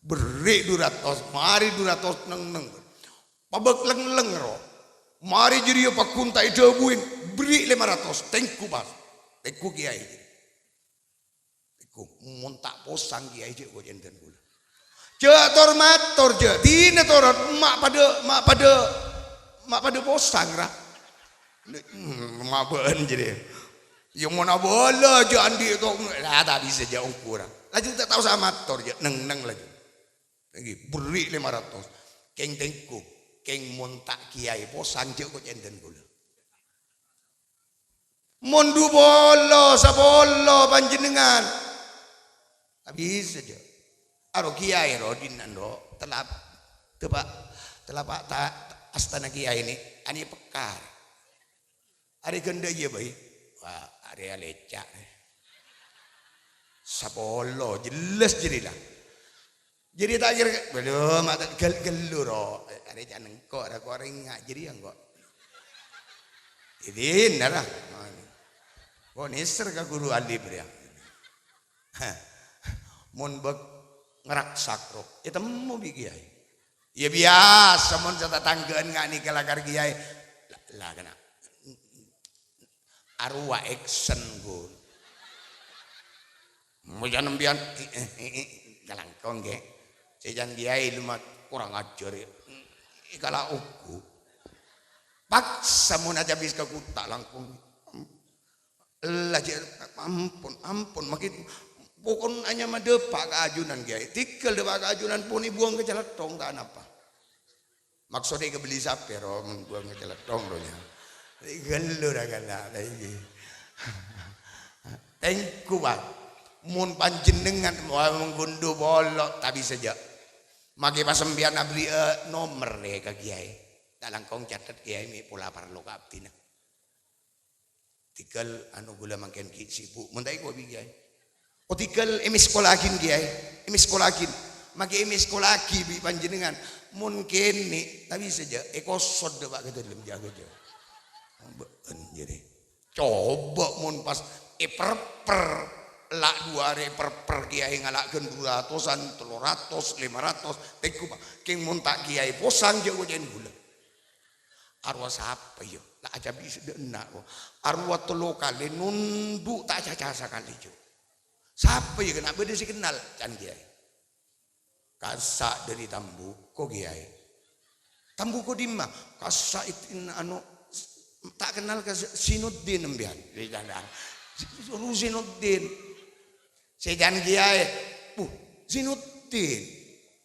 Berri' dhu ratos, marè dhu ratos neng-neng. Pabâk leng-leng ro. Marè jârèya pagghun ta' èdhâbuwin, berri' lèma ratos, tèngghu pas. Tèngghu kèyaè. Iku, mon ta' posang kèyaè jâ' kocèndhân kaulâ. Jâ' tor-mator, jâ'. Dina toron, ma' padâ, ma' padâ, ma' padâ posang, ra. Lè-, hmm, ma' bâ'ân jârèya. Iyâ, mon abâlâ jâ' andi' to, la ta' bisa jâ' ongghu, ra. Laju ta' tao sè mator, jâ'. Neng-neng laju. Èngghi, berri' lèma ratos. Kèng tèngghu, kèng mon ta' kèyaè posang jâ' kocèndhân kaulâ. Mon dhu polo, sapolo panjhennengngan. Ta' bisa jâ'. Aro kèyaè ro dinna' ro, telap-, teppa', telapa' ta-, astana kèyaè nè, anè pekkar. Arè ghândhâ iyâ bhâi. Wah, arè alèca'. Sapolo, jelas jârèya la. Jârèya ta' kèra, belum, ma' ta' ghel-, ghellu, ro. Arè ca' nengko', ra, ko' rèng nga' jârèya, engko'. Idin, ra. Ko' nèser ka ghuru alib, rèya. Mon bâk ngeraksak, ro. Ètemmo bi' kèyaè. Iyâ, biyasa, mon satatangghâ'ân nga' nèka lakar kèyaè. La, la, kèna. Arowa action, Gun. Mojan empiyan, eh, eh, eh, eh, kalangkong, ngghi. Sè can kèyaè lema kurang ajar, ya. Èkala' ongghu. Paksa mon acabis ka kottha' langkong. Ella, jâ-, ampon, ampon, makin pokon anyama dâpa' ka ajunan, kèyaè. Tèghâl dâpa' ka ajunan, pon èbuwâng ka calèthong, ta' napa. Maksodda èkabelli sapè, ro, mon buwâng ka calèthong, ro, nya. Ghellu ra kala, ta' iyâ. Tèngghu, Pak. Mon panjhennengngan, wah, mongghu dhu polo, ta' bisa, jâ'. Makè pas sampèyan aberri'â nomerra ka kèyaè. Ta' langkong catet kèyaè mè' pola parlo ka abdhina. Tèghâl anu ghulâ mangkèn ghi' sibuk. Mon ta' èkobi, Kèyaè. Oh, tèghâl èmèskola'aghin, Kèyaè. Èmèskola'aghin. Makè èmèskola'aghi bi' panjhennengngan. Mon kènè', ta' bisa jâ', èkosot dâpa' ka dâlem, jâgâ jâ'. Bâ'ân jârèya. Coba mon pas èperper, la' duwâ' arè èperper, Kèyaè ngala' ghân du ratosan, tello ratos, lèma ratos, tèngghu, Pa'. Kèng mon ta' Kèyaè posang jâ' kocè'en ghulâ. Arowa sapa, yâ? La' ajâ bisa dâ' enna', ko. Arowa tello kalè nondhu' ta' caca sakalè, jâ'. Sapa, yâ, kèna' bâdâ sè kennal? Can Kèyaè. Kassa' dâri Tambuko, Kèyaè. Tambuko dimma? Kassa' it-, in-, anu, ta' kennal ka Si-, Sinuddin sampèyan. Ru Sinuddin. Sè can Kèyaè. Buh, Sinuddin.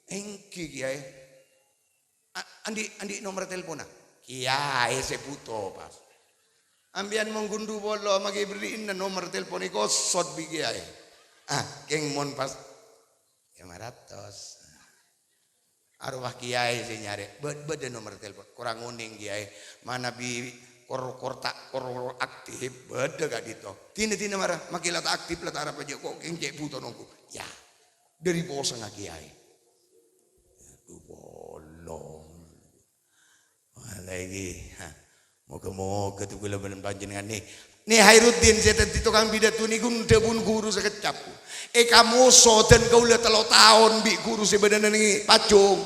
Èngghi, Kèyaè. A-, andi', andi' nomer telponna? Kèyaè sè bhuto, pas. Sampèyan mon ghun du polo, makè èberri'na nomer telpon, èkosot bi' Kèyaè. Ah, kèng mon pas lèma ratos. Arowa Kèyaè sè nyarè, bâ-, bâdâ nomer telpon. Korang onèng, Kèyaè. Manabi kor-, kor ta-, kor aktif, bâdâ ka'dinto. Dina-dina mara, makè la ta' aktif, la ta' arapa jâ', ko' kèng cè' bhuto nongghu. Yâ, dâri posangnga Kèyaè. Adu, bolong. Wah, lagi. Ha. Moga-moga tu kaulâ bân panjhennengngan nè. Nè Khairuddin sè dhâddhi tokang pidato nèko dhâbuna ghuru sakeccap. Èkamoso dân kaulâ tello taon bi' ghuru sè bâdâna neng Pajung.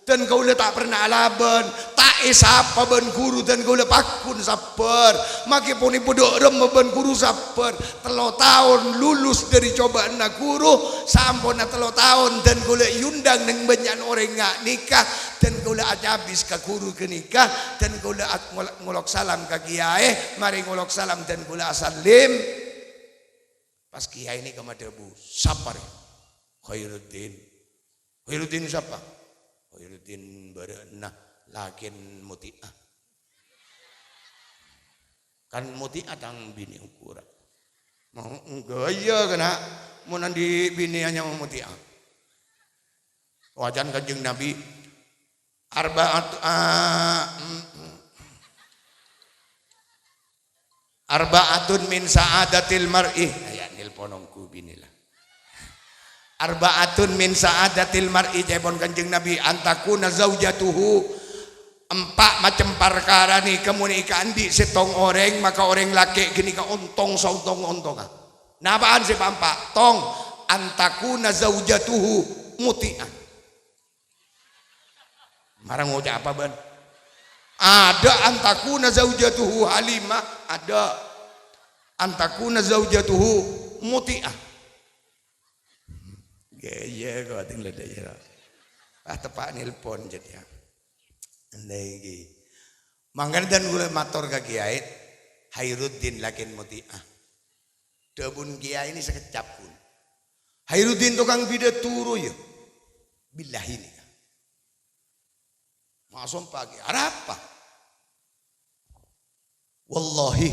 Dân kaulâ ta' pernah alabân, ta' èsapa bân ghuru, dân kaulâ pagghun sabbhâr. Makè ponèpa dâ' remma bân ghuru sabbhâr. Tello taon lulus dâri cobâ'ânna ghuru, samponna tello taon dân kaulâ èondhâng neng bânnya'na orèng nga' nèka, dân kaulâ acabis ka ghuru ghânèka, dân kaulâ at-, ngol-, ngolok salam ka kèyaè, marè ngolok salam dân kaulâ asallèm. Pas kèyaè nèka madhâbu, "Sapa rè?" "Khairuddin." "Khairuddin sapa?" "Khairuddin bârâ'na lakèn Muti'ah." "Kan Muti'ah tang binè ongghu ra." "Mau enggâ iyâ kèna, mon andi' binè anyama Muti'ah." Wacana Kanjeng Nabi, "Arba'at-, a-, mm, mm. Arba'atun min sa'adatil mar'i." Nah, ya, nelpon ongghu binè la. "Arba'atun min sa'adatil mar'i," ca'èpon Kanjeng Nabi, "an takuna zaujatuhu." Empa' macem parkara nèka mon èkaandi' sèttong orèng, maka orèng lakè' ghânèka ontong saontong-ontonga. Napa'an sè pa-empa'? Tong, "an takuna zaujatuhu muti'ah." Mara ngoca' apa bâ'na? Adâ' "an takuna zaujatuhu halimah", adâ'. "An takuna zaujatuhu muti'ah." Iyâ, iyâ, kok ating ledda' iyâ, ra. Ah, teppa' nelpon jârèya. Nèka. Mangkana dân kaulâ mator ka kèyaè, Khairuddin lakèn Muti'ah. Dhâbuna kèyaè nè sakeccap, ghun. Khairuddin tokang pidato rowa, yâ. Billahi nèka. Masompa kèyaè, arapa? Wallahi,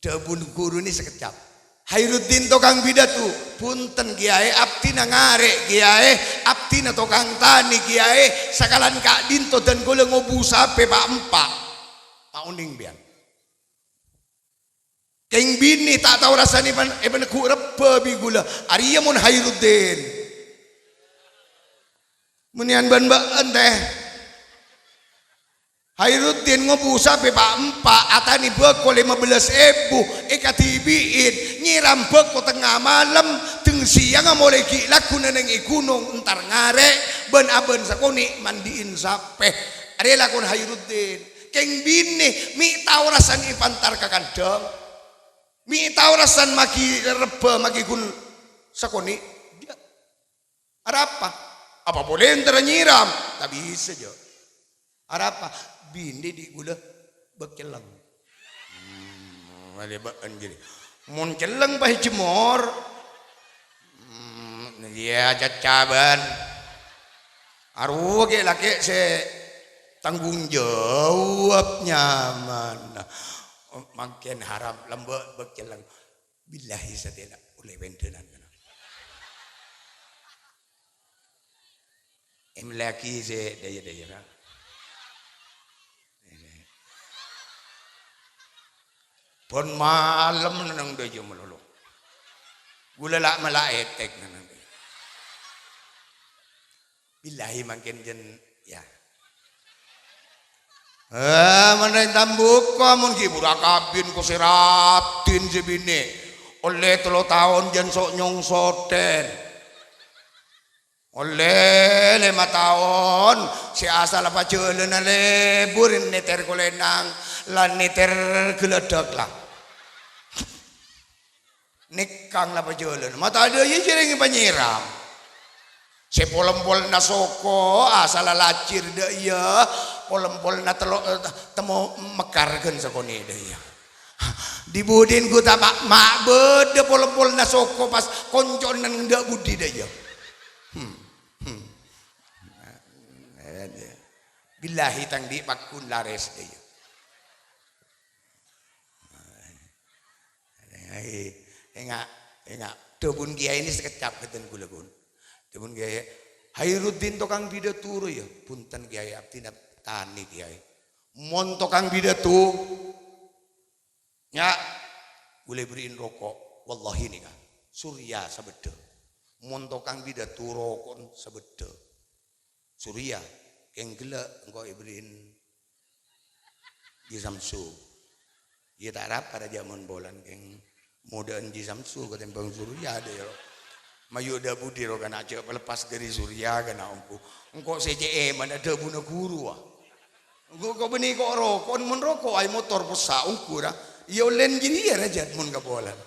dhâbuna ghuru nè sakeccap. Khairuddin tokang pidato, "Bhunten, Kèyaè, abdhina ngarè', Kèyaè, abdhina tokang tanè, Kèyaè, sakalèyan ka'dinto dân kaulâ ngobu sapè pa'-empa'." Ma' onèng, biyân. Kèng binè ta' tao rassana èpan-, èpanegghu' rebbhâ bi' ghulâ. Arèya mon Khairuddin. Mennèyan bân bâ'ân, tè. Khairuddin ngobu sapè pa'-empa', atanè bhâko lèma bellâs èbu, èkadhibi'in, nyèram bhâko tengnga malem, teng sèyangnga molaè ghi' lagghuna neng è ghunong, entar ngarè', bân-abân sakonè' mandi'in sapè. Arèya lakona Khairuddin. Kèng binè, mè' tao rassana èpantar ka kandhâng. Mè' tao rassana maghi rebbhâ, maghi ghun sakonè'. Arapa? Apa polè entara nyèram? Ta' bisa, jâ. Arapa? Binè dhi' ghulâ bâk celleng. Hmm, malè bâ'ân jârèya. Mon celleng pas èjemmor. Hmm, iyâ, caccabân. Arowa kè-, lakè' sè tanggung jawab nyamana. Mangkèn haram lambâ' bâk celleng. Billahi satèya ollè pendhânan kèna. Èmellèyaghi sè dâjâ-dâjâ, Kak. Bân malem neng dâjâ malolo. Ghulâ la'-mala' ètèk neng dâjâ. Billahi mangkèn jân, ya. Eh, mending tambuko mon ghi' buru akabin ko sè raddhin sè binè'. Ollè tello taon jân so' nyongsotèn. Ollè lèma taon sè asalla pajhâlâna lebur nèter kolènang lan nèter ghâlâdhâk la. Nèkang la pajhâlâna. Ma' tadâ' iyâ jhârèng panyèram. Sè pol-empolna soko asalla lacèr dâ' iyâ, pol-empolna tello, eh, temmo mekar ghân sakonè' dâ' iyâ. Di-budin ghu ta' ma', ma' bâdâ pol-empolna soko pas konco'na nèng dâ' budi dâ' iyâ. Hmm. Hmm. Billahi tang di' pagghun larès dâ' iyâ. Enga', enga', dhâbuna kèyaè nè sakeccap ghâtèn ghulâ ghun. Dhâbuna kèyaè, "Hairuddin tokang pidato rowa ya?" "Bhunten kèyaè, abdhina tanè kèyaè." "Mon tokang pidato, nya', ghulâ èberri'in roko'." Wallahi nèka, Surya sabâddhâ. Mon tokang pidato roko'na sabâddhâ. Surya, kèng ghellâ' engko' èberri'in Ji Samsu. Iyâ ta' rapa rajâ mon polana kèng modâ'ân Ji Samsu katèmbhâng Surya dâ' iyâ. Mayu' dâ' budi ro kana' jhâ' palepas dhâri Surya kana' ongghu. Engko' sè cè' èmana dhâbuna ghuru, a. Engko' ko' bânnè ko' roko'na, mon roko' aè motor possa' ongghu ra. Iyâ ollèna jârèya rajâ mon ka polana.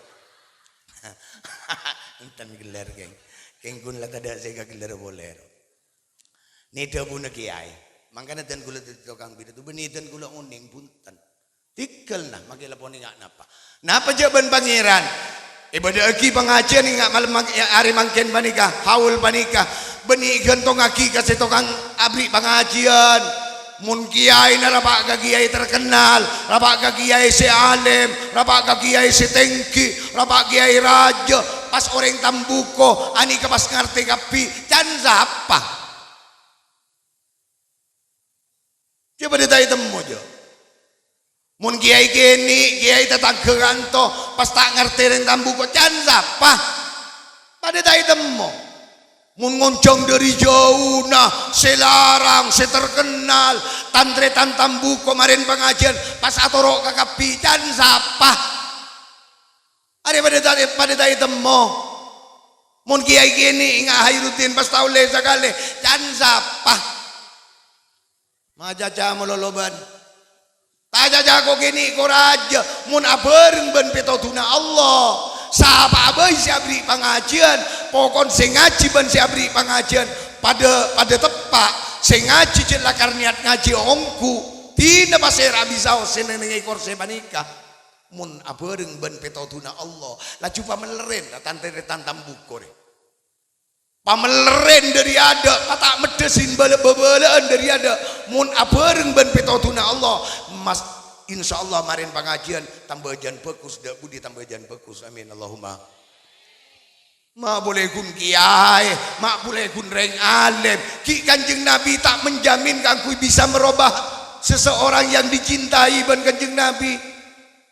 Enten ghellâr, kèng. Kèng ghun la tadâ' sè èkaghellâr polè ro. Nè dhâbuna kèyaè. Mangkana dân ghulâ dhâddhi tokang pidato, bânnè dân ghulâ onèng, bhunten. Tèghâl, nah, makè la ponènga napa. Napa jhâ' bân Pangèran? Èbâdâ'aghi pangajiyân enga' malem mang-, arè mangkèn panèka, haul panèka. Bânnè èghântongaghi ka sè tokang aberri' pangajiyân. Mon kèyaèna rapa' ka kèyaè terkenal, rapa' ka kèyaè sè alèm, rapa' ka kèyaè sè tèngghi, rapa' kèyaè rajâ, pas orèng tambuko, anèka pas ngartè kabbhi, can sapa? Jhâ' padâ ta' ètemmo, jhâ'. Mon kèyaè kènè', kèyaè tatangghâ kanto, pas ta' ngartè rèng tambuko, can sapa? Padâ ta' ètemmo. Mon ngonjhâng dhâri jhâuna, sè larang, sè terkenal, tan-tarètan tambuko marèn pangajiyân, pas atoro' ka kabbhi, can sapa? Arè padâ ta', padâ ta' ètemmo. Mon kèyaè kènè' enga' Hairuddin pas ta' ollè sakalè, can sapa? Macaca malolo bân. Ta' caca ko' kènè' ko' rajâ, mon abhâreng bân pètodhuna Allah. Sapa'a bhâi sè aberri' pangajiyân, pokon sè ngajhi bân sè aberri' pangajiyân padâ, padâ teppa'. Sè ngajhi jhâ' lakar niyat ngajhi ongghu. Dinah pasèra bisaos sè neng-ennengngè korsè panèka. Mon abhâreng bân pètodhuna Allah, laju pamellerrèn, tan-tarètan tambuko rè. Pamellerrèn dhâri adâ', pata' meddhâ sin bâlâ-, bâbâlâ'ân dhâri adâ'. Mon abhâreng bân pètodhuna Allah, mas-, insyaallah marèn pangajiyân tambâ jân bhâghus, dâ' budi tambâ jân bhâghus. Amin, Allahumma. Ma' polè ghun kèyaè, ma' polè ghun rèng alèm. Ghi' Kanjeng Nabi ta' menjamin kaangghuy bisa merubah seseorang yang dicintai bân Kanjeng Nabi.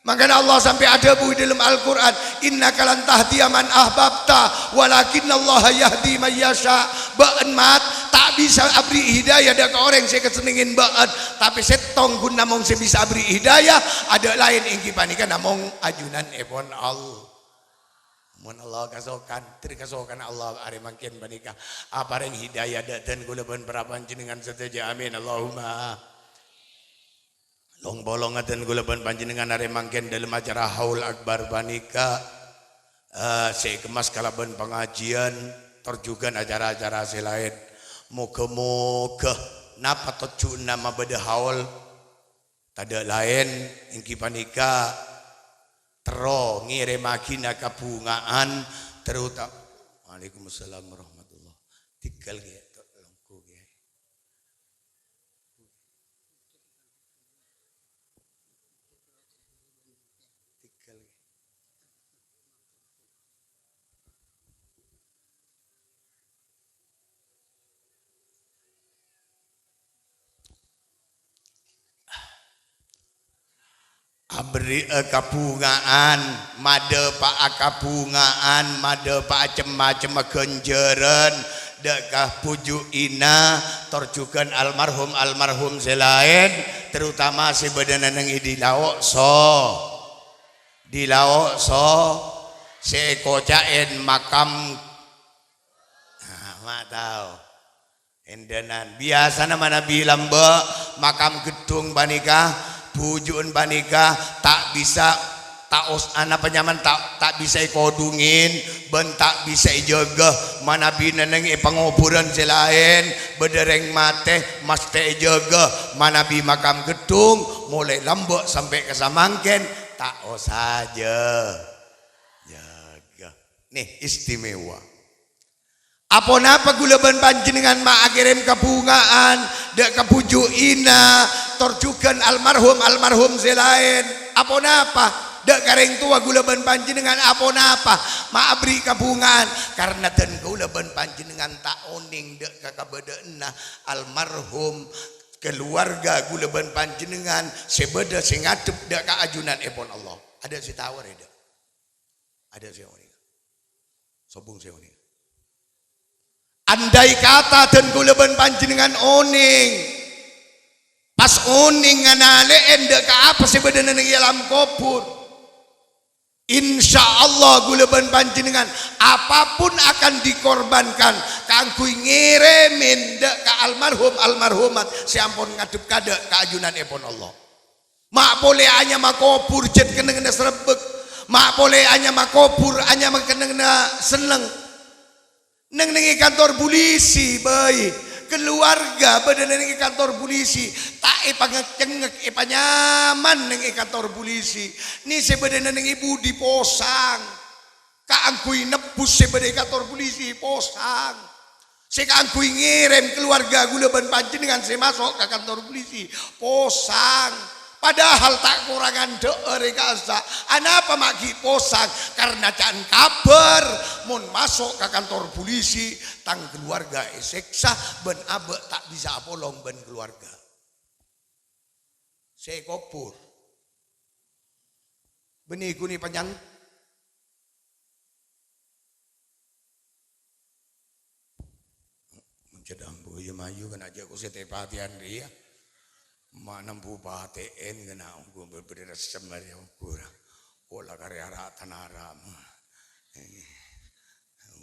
Mangkana Allah sampè' adhâbu è dâlem Al-Qur'an, "Innaka lan tahdiya man ahbabta, walakinnallaha yahdi man yasha." Bâ'na, Mat, ta' bisa aberri' hidayah dâ' ka orèng sè èkasennengngè bâ'na, tapè sèttong ghun namong sè bisa aberri' hidayah, adâ' laèn èngghi panèka namong ajunanèpon Allah. Mon Allah kasokan, dhâri kasokanna Allah arè mangkèn panèka aparèng hidayah dâ' dân kaulâ bân para panjhennengngan sadhâjâ. Amin, Allahumma. Long-polong dân kaulâ bân panjhennengngan arè mangkèn dâlem acara Haul Akbar panèka, eh, sè èkemmas kalabân pangajiyân, tor jhughân acara-acara sè laèn. Moghâ-moghâ napa tojjhuna mabâdâ haul, tadâ' laèn èngghi panèka terro ngèrèmmaghina kabhungaan, terutama. Waalaikumsalam warahmatullah. Tèghâl, Kèyaè, to-, longghu, Kèyaè. Tèghâl, Kèyaè. Aberri'â kabhunga'an, madhâpa'a kabhunga'an, madhâpa'a cem-macemma ghânjhârân, dâ' ka bhuju' Ina, tor jhughân almarhum-almarhum sè laèn, terutama sè bâdâna neng è Dilao' So-, Dilao' So-, sè èkoca'è makam, ah, ma' tao. Èndhânan. Biyasana manabi lambâ' makam geddhung panèka, bhuju'en panèka ta' bisa, ta' os-, anapa nyamana ta', ta' bisa èkodhungin, bân ta' bisa èjâgâ. Manabi neng è pangoburân sè laèn, bâdâ rèng matè, mastè èjâgâ. Manabi makam geddhung, molaè lambâ' sampè' ka samangkèn, ta' osa jâ-, jâgâ. Nè, istimewa. Aponapa ghulâ bân panjhennengngan ma' akèrèm kabhunga'an dâ' ka bhuju' Ina, tor jhughân almarhum-almarhum sè laèn? Aponapa dâ' ka rèng towa ghulâ bân panjhennengngan? Aponapa ma' aberri' kabhunga'an? Karna dân ghulâ bân panjhennengngan ta' onèng dâ' ka kabâdâ'ânna almarhum, kaluwarga ghulâ bân panjhennengngan sè bâdâ sè ngadhep dâ' ka ajunanèpon Allah. Adâ' sè tao rè, dâ'? Adâ' sè onèng. Sobung sè onèng. Andai kata dân ghulâ bân panjhennengngan onèng, pas onèng nganalè'è dâ' ka apa sè bâdâ neng è alam kobhur, insya Allah ghulâ bân panjhennengngan apapun akan dikorbankan kaangghuy ngèrèmè dâ' ka almarhum-almarhumat sè ampon ngadhep ka dâ' ka ajunanèpon Allah. Ma' polè anyama kobhur jhât kennengnganna sarebbhâk. Ma' polè anyama kobhur anyama kennengnganna senneng. Neng-neng è kantor pulisi, bhâi. Kaluwarga bâdâ neng è kantor pulisi. Ta' èpangèk-cengngèk, èpanyaman neng è kantor pulisi. Nè sè bâdâ neng è budi posang. Kaangghuy nebbhus sè bâdâ è kantor pulisi, posang. Sè kaangghuy ngèrèm kaluwarga ghulâ bân panjhennengngan sè maso' ka kantor pulisi, posang. Padahal ta' korangan dhâ'âr è kassa'. Anapa ma' ghi' posang? Karna ca'na kabhâr, mon maso' ka kantor pulisi, tang kaluwarga èsèksa, bân abâ' ta' bisa apolong bân kaluwarga. Sè èkobhur. Bânnè ghun èpanyang-, Mon cè' ambu, iyâ mayu kèng jhâ' kosè tepatèyan rèya. Ma' nembu patè'èn kèng ongghu bâ-, bâdâ ressem arèya ongghu ra. Pola karè ara' tanara.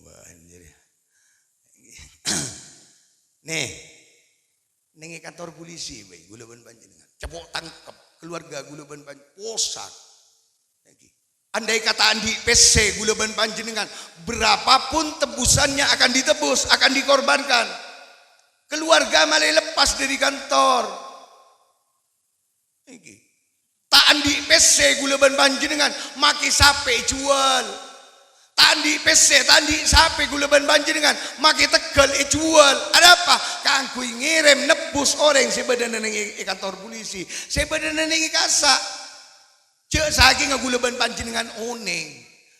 Wah, anjir. Nè. Neng è kantor pulisi, bhâi, ghulâ bân panjhennengngan. Cepo' tangkep, kaluwarga ghulâ bân pan-, posang. Èngghi. Andai kata andi' pèssè ghulâ bân panjhennengngan, berapapun tebusannya akan ditebus, akan dikorbankan. Keluarga malè lepas dâri kantor. Èngghi. Ta' andi' pèssè ghulâ bân panjhennengngan, makè sapè èjhuwâl. Ta' andi' pèssè, ta' andi' sapè ghulâ bân panjhennengngan, makè tegghâl èjhuwâl. Arapa? Kaangghuy ngèrèm nebbhus orèng sè bâdâna neng è, è kantor pulisi, sè bâdâna neng è kassa'. Jhâ' sakènga ghulâ bân panjhennengngan onèng.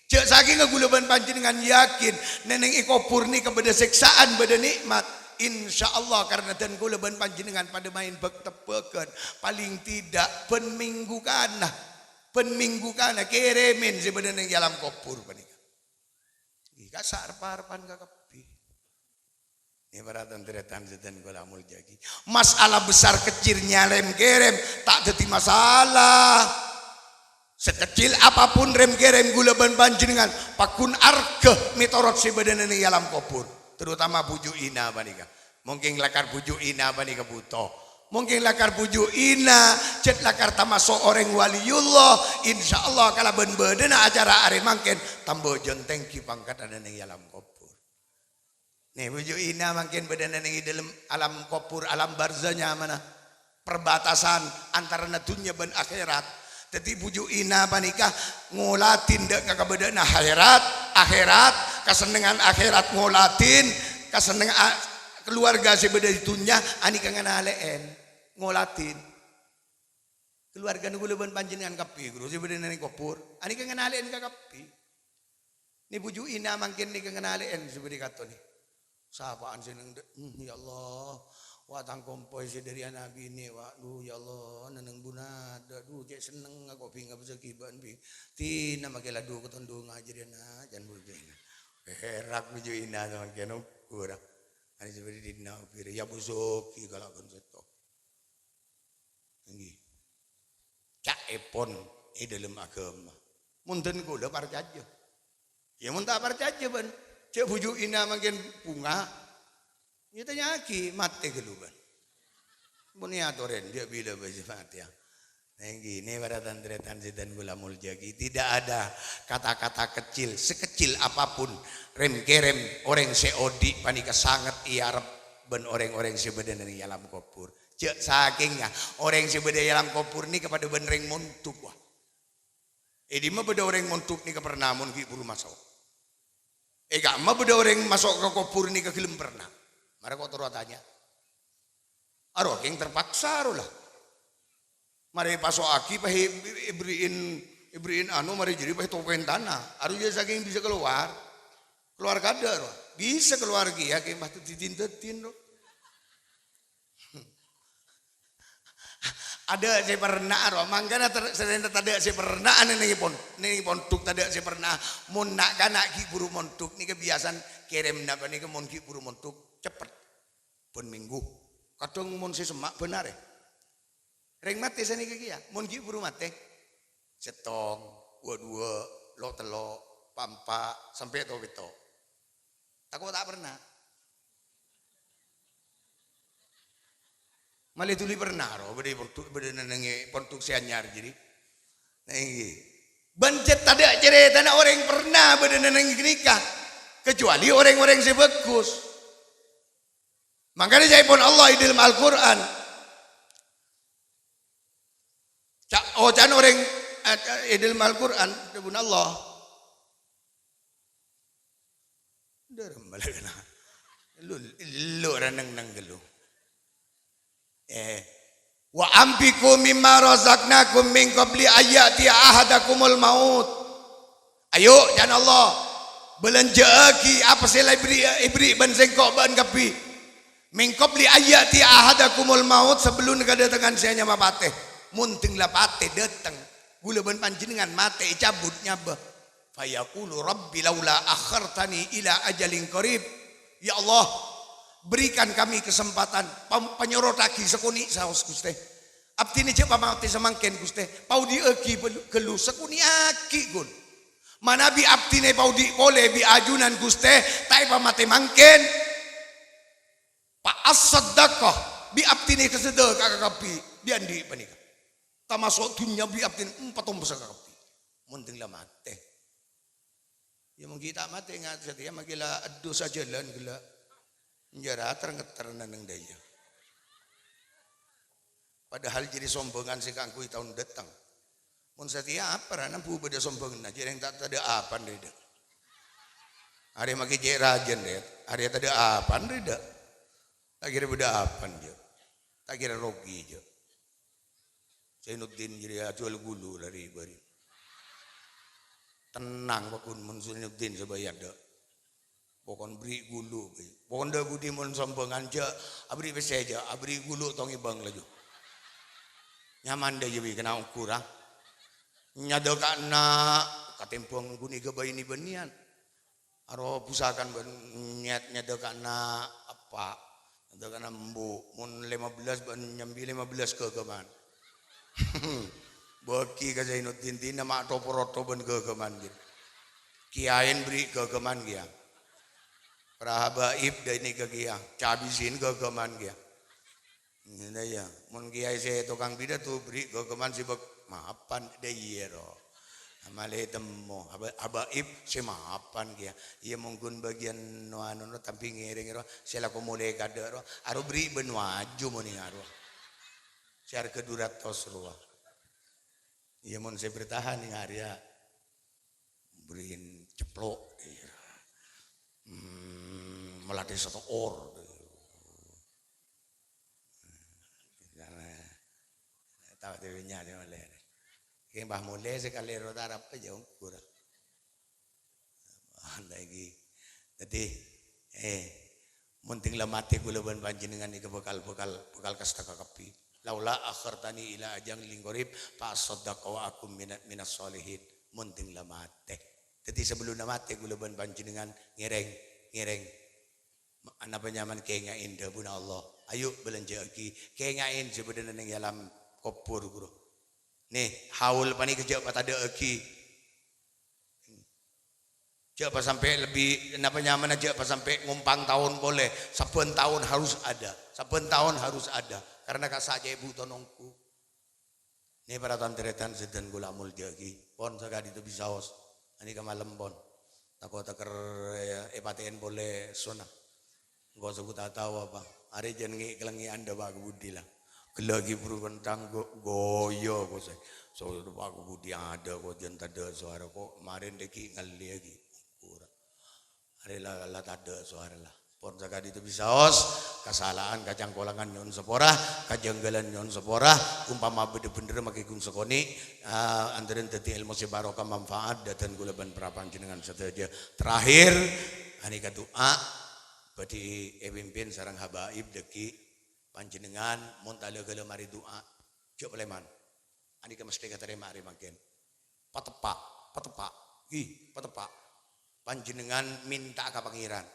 Jhâ' sakènga ghulâ bân panjhennengngan yakin, neng-neng è kobhur nèka bâdâ sèksa'an, bâdâ nè'mat. Insya Allah, karna dân ghulâ bân panjhennengngan padâ maèn bâk-tebbhâghân, palèng tidak bân mènggu kana. Bân mènggu kana kèrèmèn sè bâdâ neng è alam kobhur panèka. Ih, kassa' rep-arepan kakabbhi. Nè, para tan-tarètan sè dân kaulâ molja'aghi. Masalah besar kecilnya rèm-kèrèm ta' dhâddhi masalah. Sekecil apapun rèm-kèrèm ghulâ bân panjhennengngan, pagghun arghâ mètorot sè bâdâna neng è alam kobhur, terutama bhuju' Ina panèka. Mungkin lakar bhuju' Ina panèka buto. Mungkin lakar bhuju' Ina, jhât lakar tamaso' orèng waliyullah, insya Allah kalabân bâdâna acara arè mangkèn, tambâ jhân tèngghi pangkaddhâna neng è alam kobhur. Nè, bhuju' Ina mangkèn bâdâna neng è dâlem alam kobhur, alam barzah nyamana. Perbatasan antarana dhunnya bân akhèrat. Dhâddhi bhuju' Ina panèka ngoladhin dâ' ka kabâdâ'ânna akhèrat, akhèrat, kasennengngan akhèrat ngoladhin, kasenneng-, a-, kaluwarga sè bâdâ è dhunnya anèka nganalè'èn, ngoladhin. Kaluwargana ghulâ bân panjhennengngan kabbhi, ghuru, sè bâdâ neng kobhur, anèka nganalè'èn kakabbhi. Nè, bhuju' Ina mangkèn nèka nganalè'èn sè bâdâ è kato nè. Sapa'an sè neng dâ-, hmm, ya Allah. Wa' tang kompoy sè dhâri ana' binè, wa', dhu, ya Allah, nenneng bunadda, dhu, cè' sennengnga ko' bhing abâsaghi bân bhing. Dina makè la dhu katondhungnga jârèya, na', can bhudhina. Pèrak nuju ina samangkèn ukur. Ane seperti dina ukur, ya busuk, ghi kala' ghân sèttong. Èngghi. Ca'èpon è dhâlem aghâma. Mon dân kaulâ parcajâ. Ya, mon ta' parcajâ, bân, jâ' bhuju' ina mangkèn bhunga. Ya, tanya'aghi, matè ghâllu, bân. Mon èyatorè, jâ' bilâ bhâi sè matèya. Èngghi, nè, para tan-tarètan sè dân kaulâ moljâ'aghi. Tidak ada kata-kata kecil, sekecil apapun, rem-kerem orèng sè odi' panèka sanget èarep bân orèng-orèng sè bâdâ neng è alam kobhur. Jâ' sakèngnga, orèng sè bâdâ è alam kobhur nèka padâ bân rèng mondhuk, wa. È dimma bâdâ orèng mondhuk nèka perna mon ghi' bhuru maso'? È ka'emma bâdâ orèng maso' ka kobhur nèka ghellem perna? Mara ko' terro atanya. Aro kèng terpaksa aro la. Marè èpaso'aghi pas è-, èbherri'in, èbherri'in anu, marè jârèya pas ètopèn tana. Aro jâ' sakèng bisa kalowar. Kalowar kadâ' ro. Bisa kalowar kèya kèng pas dâddhi din-dâddin ro. Adâ' sè perna ro, mangkana ter-, sèrèna tadâ' sè perna neng-, neng pon-, neng pondhuk tadâ' sè perna. Mon na'-kana' ghi' bhuru mondhuk nèka biasana kèrèmna panèka mon ghi' bhuru mondhuk, ceppet. Bân mènggu. Kadhâng mon sè semma' bân arè. Rèng matè sanèka kèya, mon ghi' bhuru matè. Sèttong, wa' duwâ', lo' tello', pa'-empa', sampè' to-, pètto'. Tako' ta' perna. Malè dhuli perna ro, bâdâ è pondhuk, bâdâ nennengngè pondhuk sè anyar jârèya. Èngghi. Bân cè' tadâ' carètana orèng perna bâdâ nennengngè ghânèka, kecuali orèng-orèng sè bhâghus. Mangkana ca'èpon Allah è dhâlem Al-Qur'an. Ca-, oca'na orèng, eh, è dhâlem Al-Qur'an, dhâbuna Allah. Dârem bâlâna. Lu, lu ra neng-neng ghâllu. Eh, "Wa anfiqu mimma razaqnakum min qabli an ya'tiya ahadakumul maut." Ayo, can Allah, bâlânjhâ'âghi apa sè la èbherri', èbherri' bân sèngko' bân kabbhi. "Min qabli an ya'tiya ahadakumul maut," sabellunna kadâtengngan sè anyama patè. Mon dhâng la patè dâteng, ghulâ bân panjhennengngan matè ècabut nyabâ. "Fayaqulu rabbi laula akhartani ila ajalin qarib." Ya Allah, berikan kami kesempatan, pam-, panyorottaghi sakonè' saos, Ghustè. Abdhina jhâ' pamatè samangkèn, Ghustè. Paodi'âghi bel-, ghâllu, sakonè'aghi, ghun. Manabi abdhina èpaodi' polè bi' ajunan, Ghustè, ta' èpamatè mangkèn. Fa asaddaqa, bi' abdhina èkasadhâka'a kabbhi, dhi'-andhi' panèka. Tamaso' dhunnya bi' abdhina èpatombasa kabbhi. Mon dhâng la matè. Ya, mon ghi' ta' matè, nga-, satèya makè la addusa jhâlân ghellâ'. Penjara ter-ngetter neng dâjâ. Padahal jârèya sombhângan sè kaangghuy taon dâteng. Mon satèya apa ra, nambu bâdâ sombhânganna, jârèya ta-, tadâ' apana rèya dâ'. Arèya makè cè' rajâna rèya, arèya tadâ' apana rèya dâ'. Ta' kèra bâdâ apana, jâ'. Ta' kèra rogi, jâ'. Zainuddin jârèya ajhuwâl ghulu la rè-bâri'. Tennang, paggun, mon Zainuddin sè bâjâ dâ'. Pokon bherri' ghulu, bhâi. Pokon dâ' budi mon sombhângan, jâ' abherri' pèssè, jâ' abherri' ghulu tong èbâng laju. Nyaman dâ' iyâ, bhâi, kèna ongghu ra. Nyadâka'na katèmbhâng ghunèghâ bâi nè-bânnèyan. Aro busakan bân nyèt-, nyadâka'na eppa', nyadâka'na embu'. Mon lèma bellâs bân nyambi lèma bellâs ghâghâman. Bâgi ka Zainuddin, dina ma' tho-porotho bân ghâghâman, jâ'. Kèyaèn bherri' ghâghâman kèya. Para habaib dâ' nèka kèya, cabisi'in ghâghâman kèya. Ngènè, yâ, mon kèyaè sè tokang pidato bherri' ghâghâman sè bâk-, mapan dâ' iyâ, ro. Malè temmo, haba-, habaib sè mapan kèya. Iyâ, mon ghun bâgiyân no-, anu, no, tambi ngèrèng, ro, sè lako molè kadâ', ro. Aro bherri' bân waju monèng aro. Sè arghâ du ratos rowa. Iyâ, mon sè bertahan nèng arèya, bherri'in ceplo', iyâ. Hmm, malatè sato'or. Tao dhewe nyare male. Ki mbah mole se kalero tarep aja ongkur. Lagi. Dadi, eh, Mon tèng la matè kaulâ bân panjhennengngan nèka bhâkal, bhâkal, bhâkal kasta kakabbhi. "Laula akhartani ila ajalin qarib fa asaddaqa wa akun mina-, minas shalihin." Mon tèng la matè. Dhâddhi sabellunna matè kaulâ bân panjhennengngan ngèrèng, ngèrèng. Ma-, napa nyamana kènga'è dhâbuna Allah? Ayo bâlânjhâ'aghi. Kènga'è jhâ' bâdâna neng è alam kobhur, ghuru. Nè, haul panèka jhâ' patadâ'aghi. Jhâ' pasampè' lebbi, napa nyamana jhâ' pasampè' ngompang taon polè. Sabbhân taon harus ada. Sabbhân taon harus ada. Karena kassa' ca'èpon ongghu. Nè, para tan-tarètan sè dhân kaulâ moljâ'aghi. Pon sakadhi tobbi saos. Anèka malem, pon. Tako' tèkèr, eh, èpatè'èn polè sona. Engko' soko ta' tao apa. Arè jhân ngè'-, kalengngè'an dâ' Pak Budi la. Ghellâ' ghi' buru kenthang go-, goyo ko sè. So, Pak Budi adâ' ko jhân tadâ' sowara ko. Marèn dâggi' ngallè ghi'. Ora. Arè la, la tadâ' sowara la. Pon sakadhi tobbi saos, kasala'an, kacangkolangan nyo'on sapora, kajhânggalan nyo'on sapora, umpama bâdâ bhendher makè ghun sakonè', ah, antarèn dhâddhi èlmo sè barokah manfaat dâteng kaulâ bân para panjhennengngan sadhâjâ. Terakhir, anèka du'a bhâdhi èpimpin sareng habaib dâggi' panjhennengngan mon tala ghellâ' marè du'a. Jhâ' palèman. Anèka mesthè katarèma arè mangkèn. Pateppa', pateppa'. Ghi, pateppa'. Panjhennengngan mènta ka Pangèran.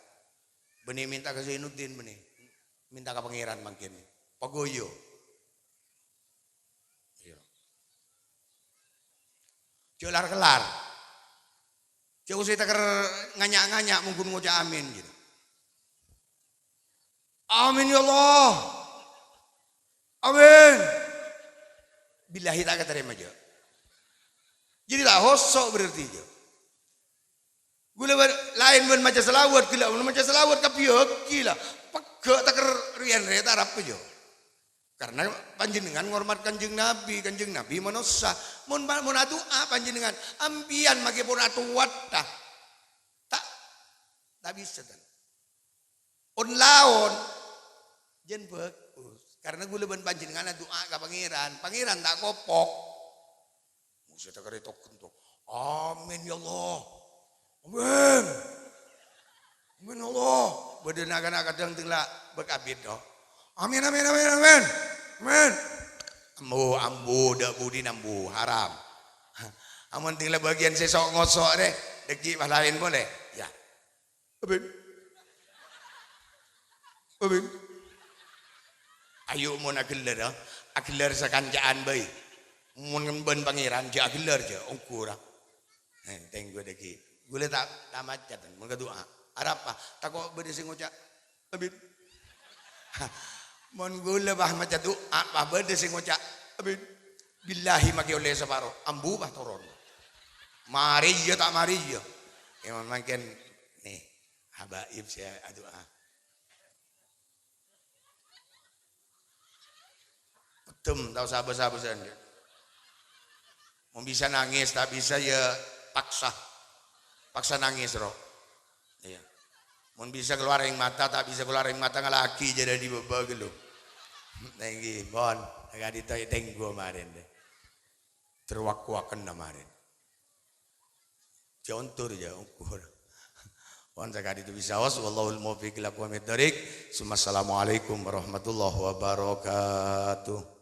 Bânnè mènta ka Zainuddin bânnè. Mènta ka Pangèran mangkèn. Pagoyo. Iyâ. Jhâ' lar-kellar. Jhâ' usè tèkèr nganya'-nganya' mon ghun ngoca' amin, gitu. "Amin, ya Allah. Amin." Billahi ta' katarèma, jhâ'. Jadi ta' hoso' berarti, jhâ'. Ghulâ bân, laèn bân maca salawat, ghellâ' bân maca salawat, kabbhiyâghi la. Pegghâ' tèkèr rèyan rè ta' arapa, jhâ'. Karena panjhennengngan ngormat Kanjeng Nabi, Kanjeng Nabi manossa. Mon, mon adu'a panjhennengngan, ampèyan makè pon atowatta. Ta', ta' bisa, tan. On-laon, jhân bhâghus. Karena ghulâ bân panjhennengngan adu'a ka Pangèran. Pangèran ta' kopok. Mosè ta' karè tok-ghento'. "Amin, ya Allah. Amin. Amin, ya Allah." Bâdâ na'-kana' kadhâng tèng la bâk abit, do. "Amin, amin, amin, amin. Amin." Ambu, ambu, dâ' budi nambu, haram. Amon tèng la bâgiyân sè sok-ngosok rè, dâggi' pas laèn polè. Ya. Amin. Amin. Ayo mon aghellâr, ya. Aghellâr sakanca'an bhâi. Mon bân Pangèran jhâ' aghellâr jhâ', ongghu ra. Eh, tèngghu dâggi'. Ghulâ ta', ta' maca, mon ka du'a. Arapa? Tako' bâdâ sè ngoca', "Amin." Mon ghulâ pas maca du'a, pas bâdâ sè ngoca', "Amin." Billahi makè ollè saparo, ambu pas toron. Marè iyâ, ta' marè iyâ. Emang mangkèn, nè. Habaib sè adu'a. Peddem, ta' osa bâsa-bâsân, jhâ'. Mon bisa nangès, ta' bisa ya paksa. Paksa nangès, ro. Iyâ. Mon bisa keluar aèng mata, ta' bisa keluar aèng mata, ngala'aghi jhâ' dâddi bâbâ ghâllu. Tèngghi, pon. Ka'dinto tèngghu marèn, deh. Terwak-wakenna marèn. Jhâ' ondur, jhâ' ondur. Pon sakadinto bisa os, wallahul muwaffiq ila aqwamit thoriq. Summa assalamualaikum warahmatullahi wabarakatuh.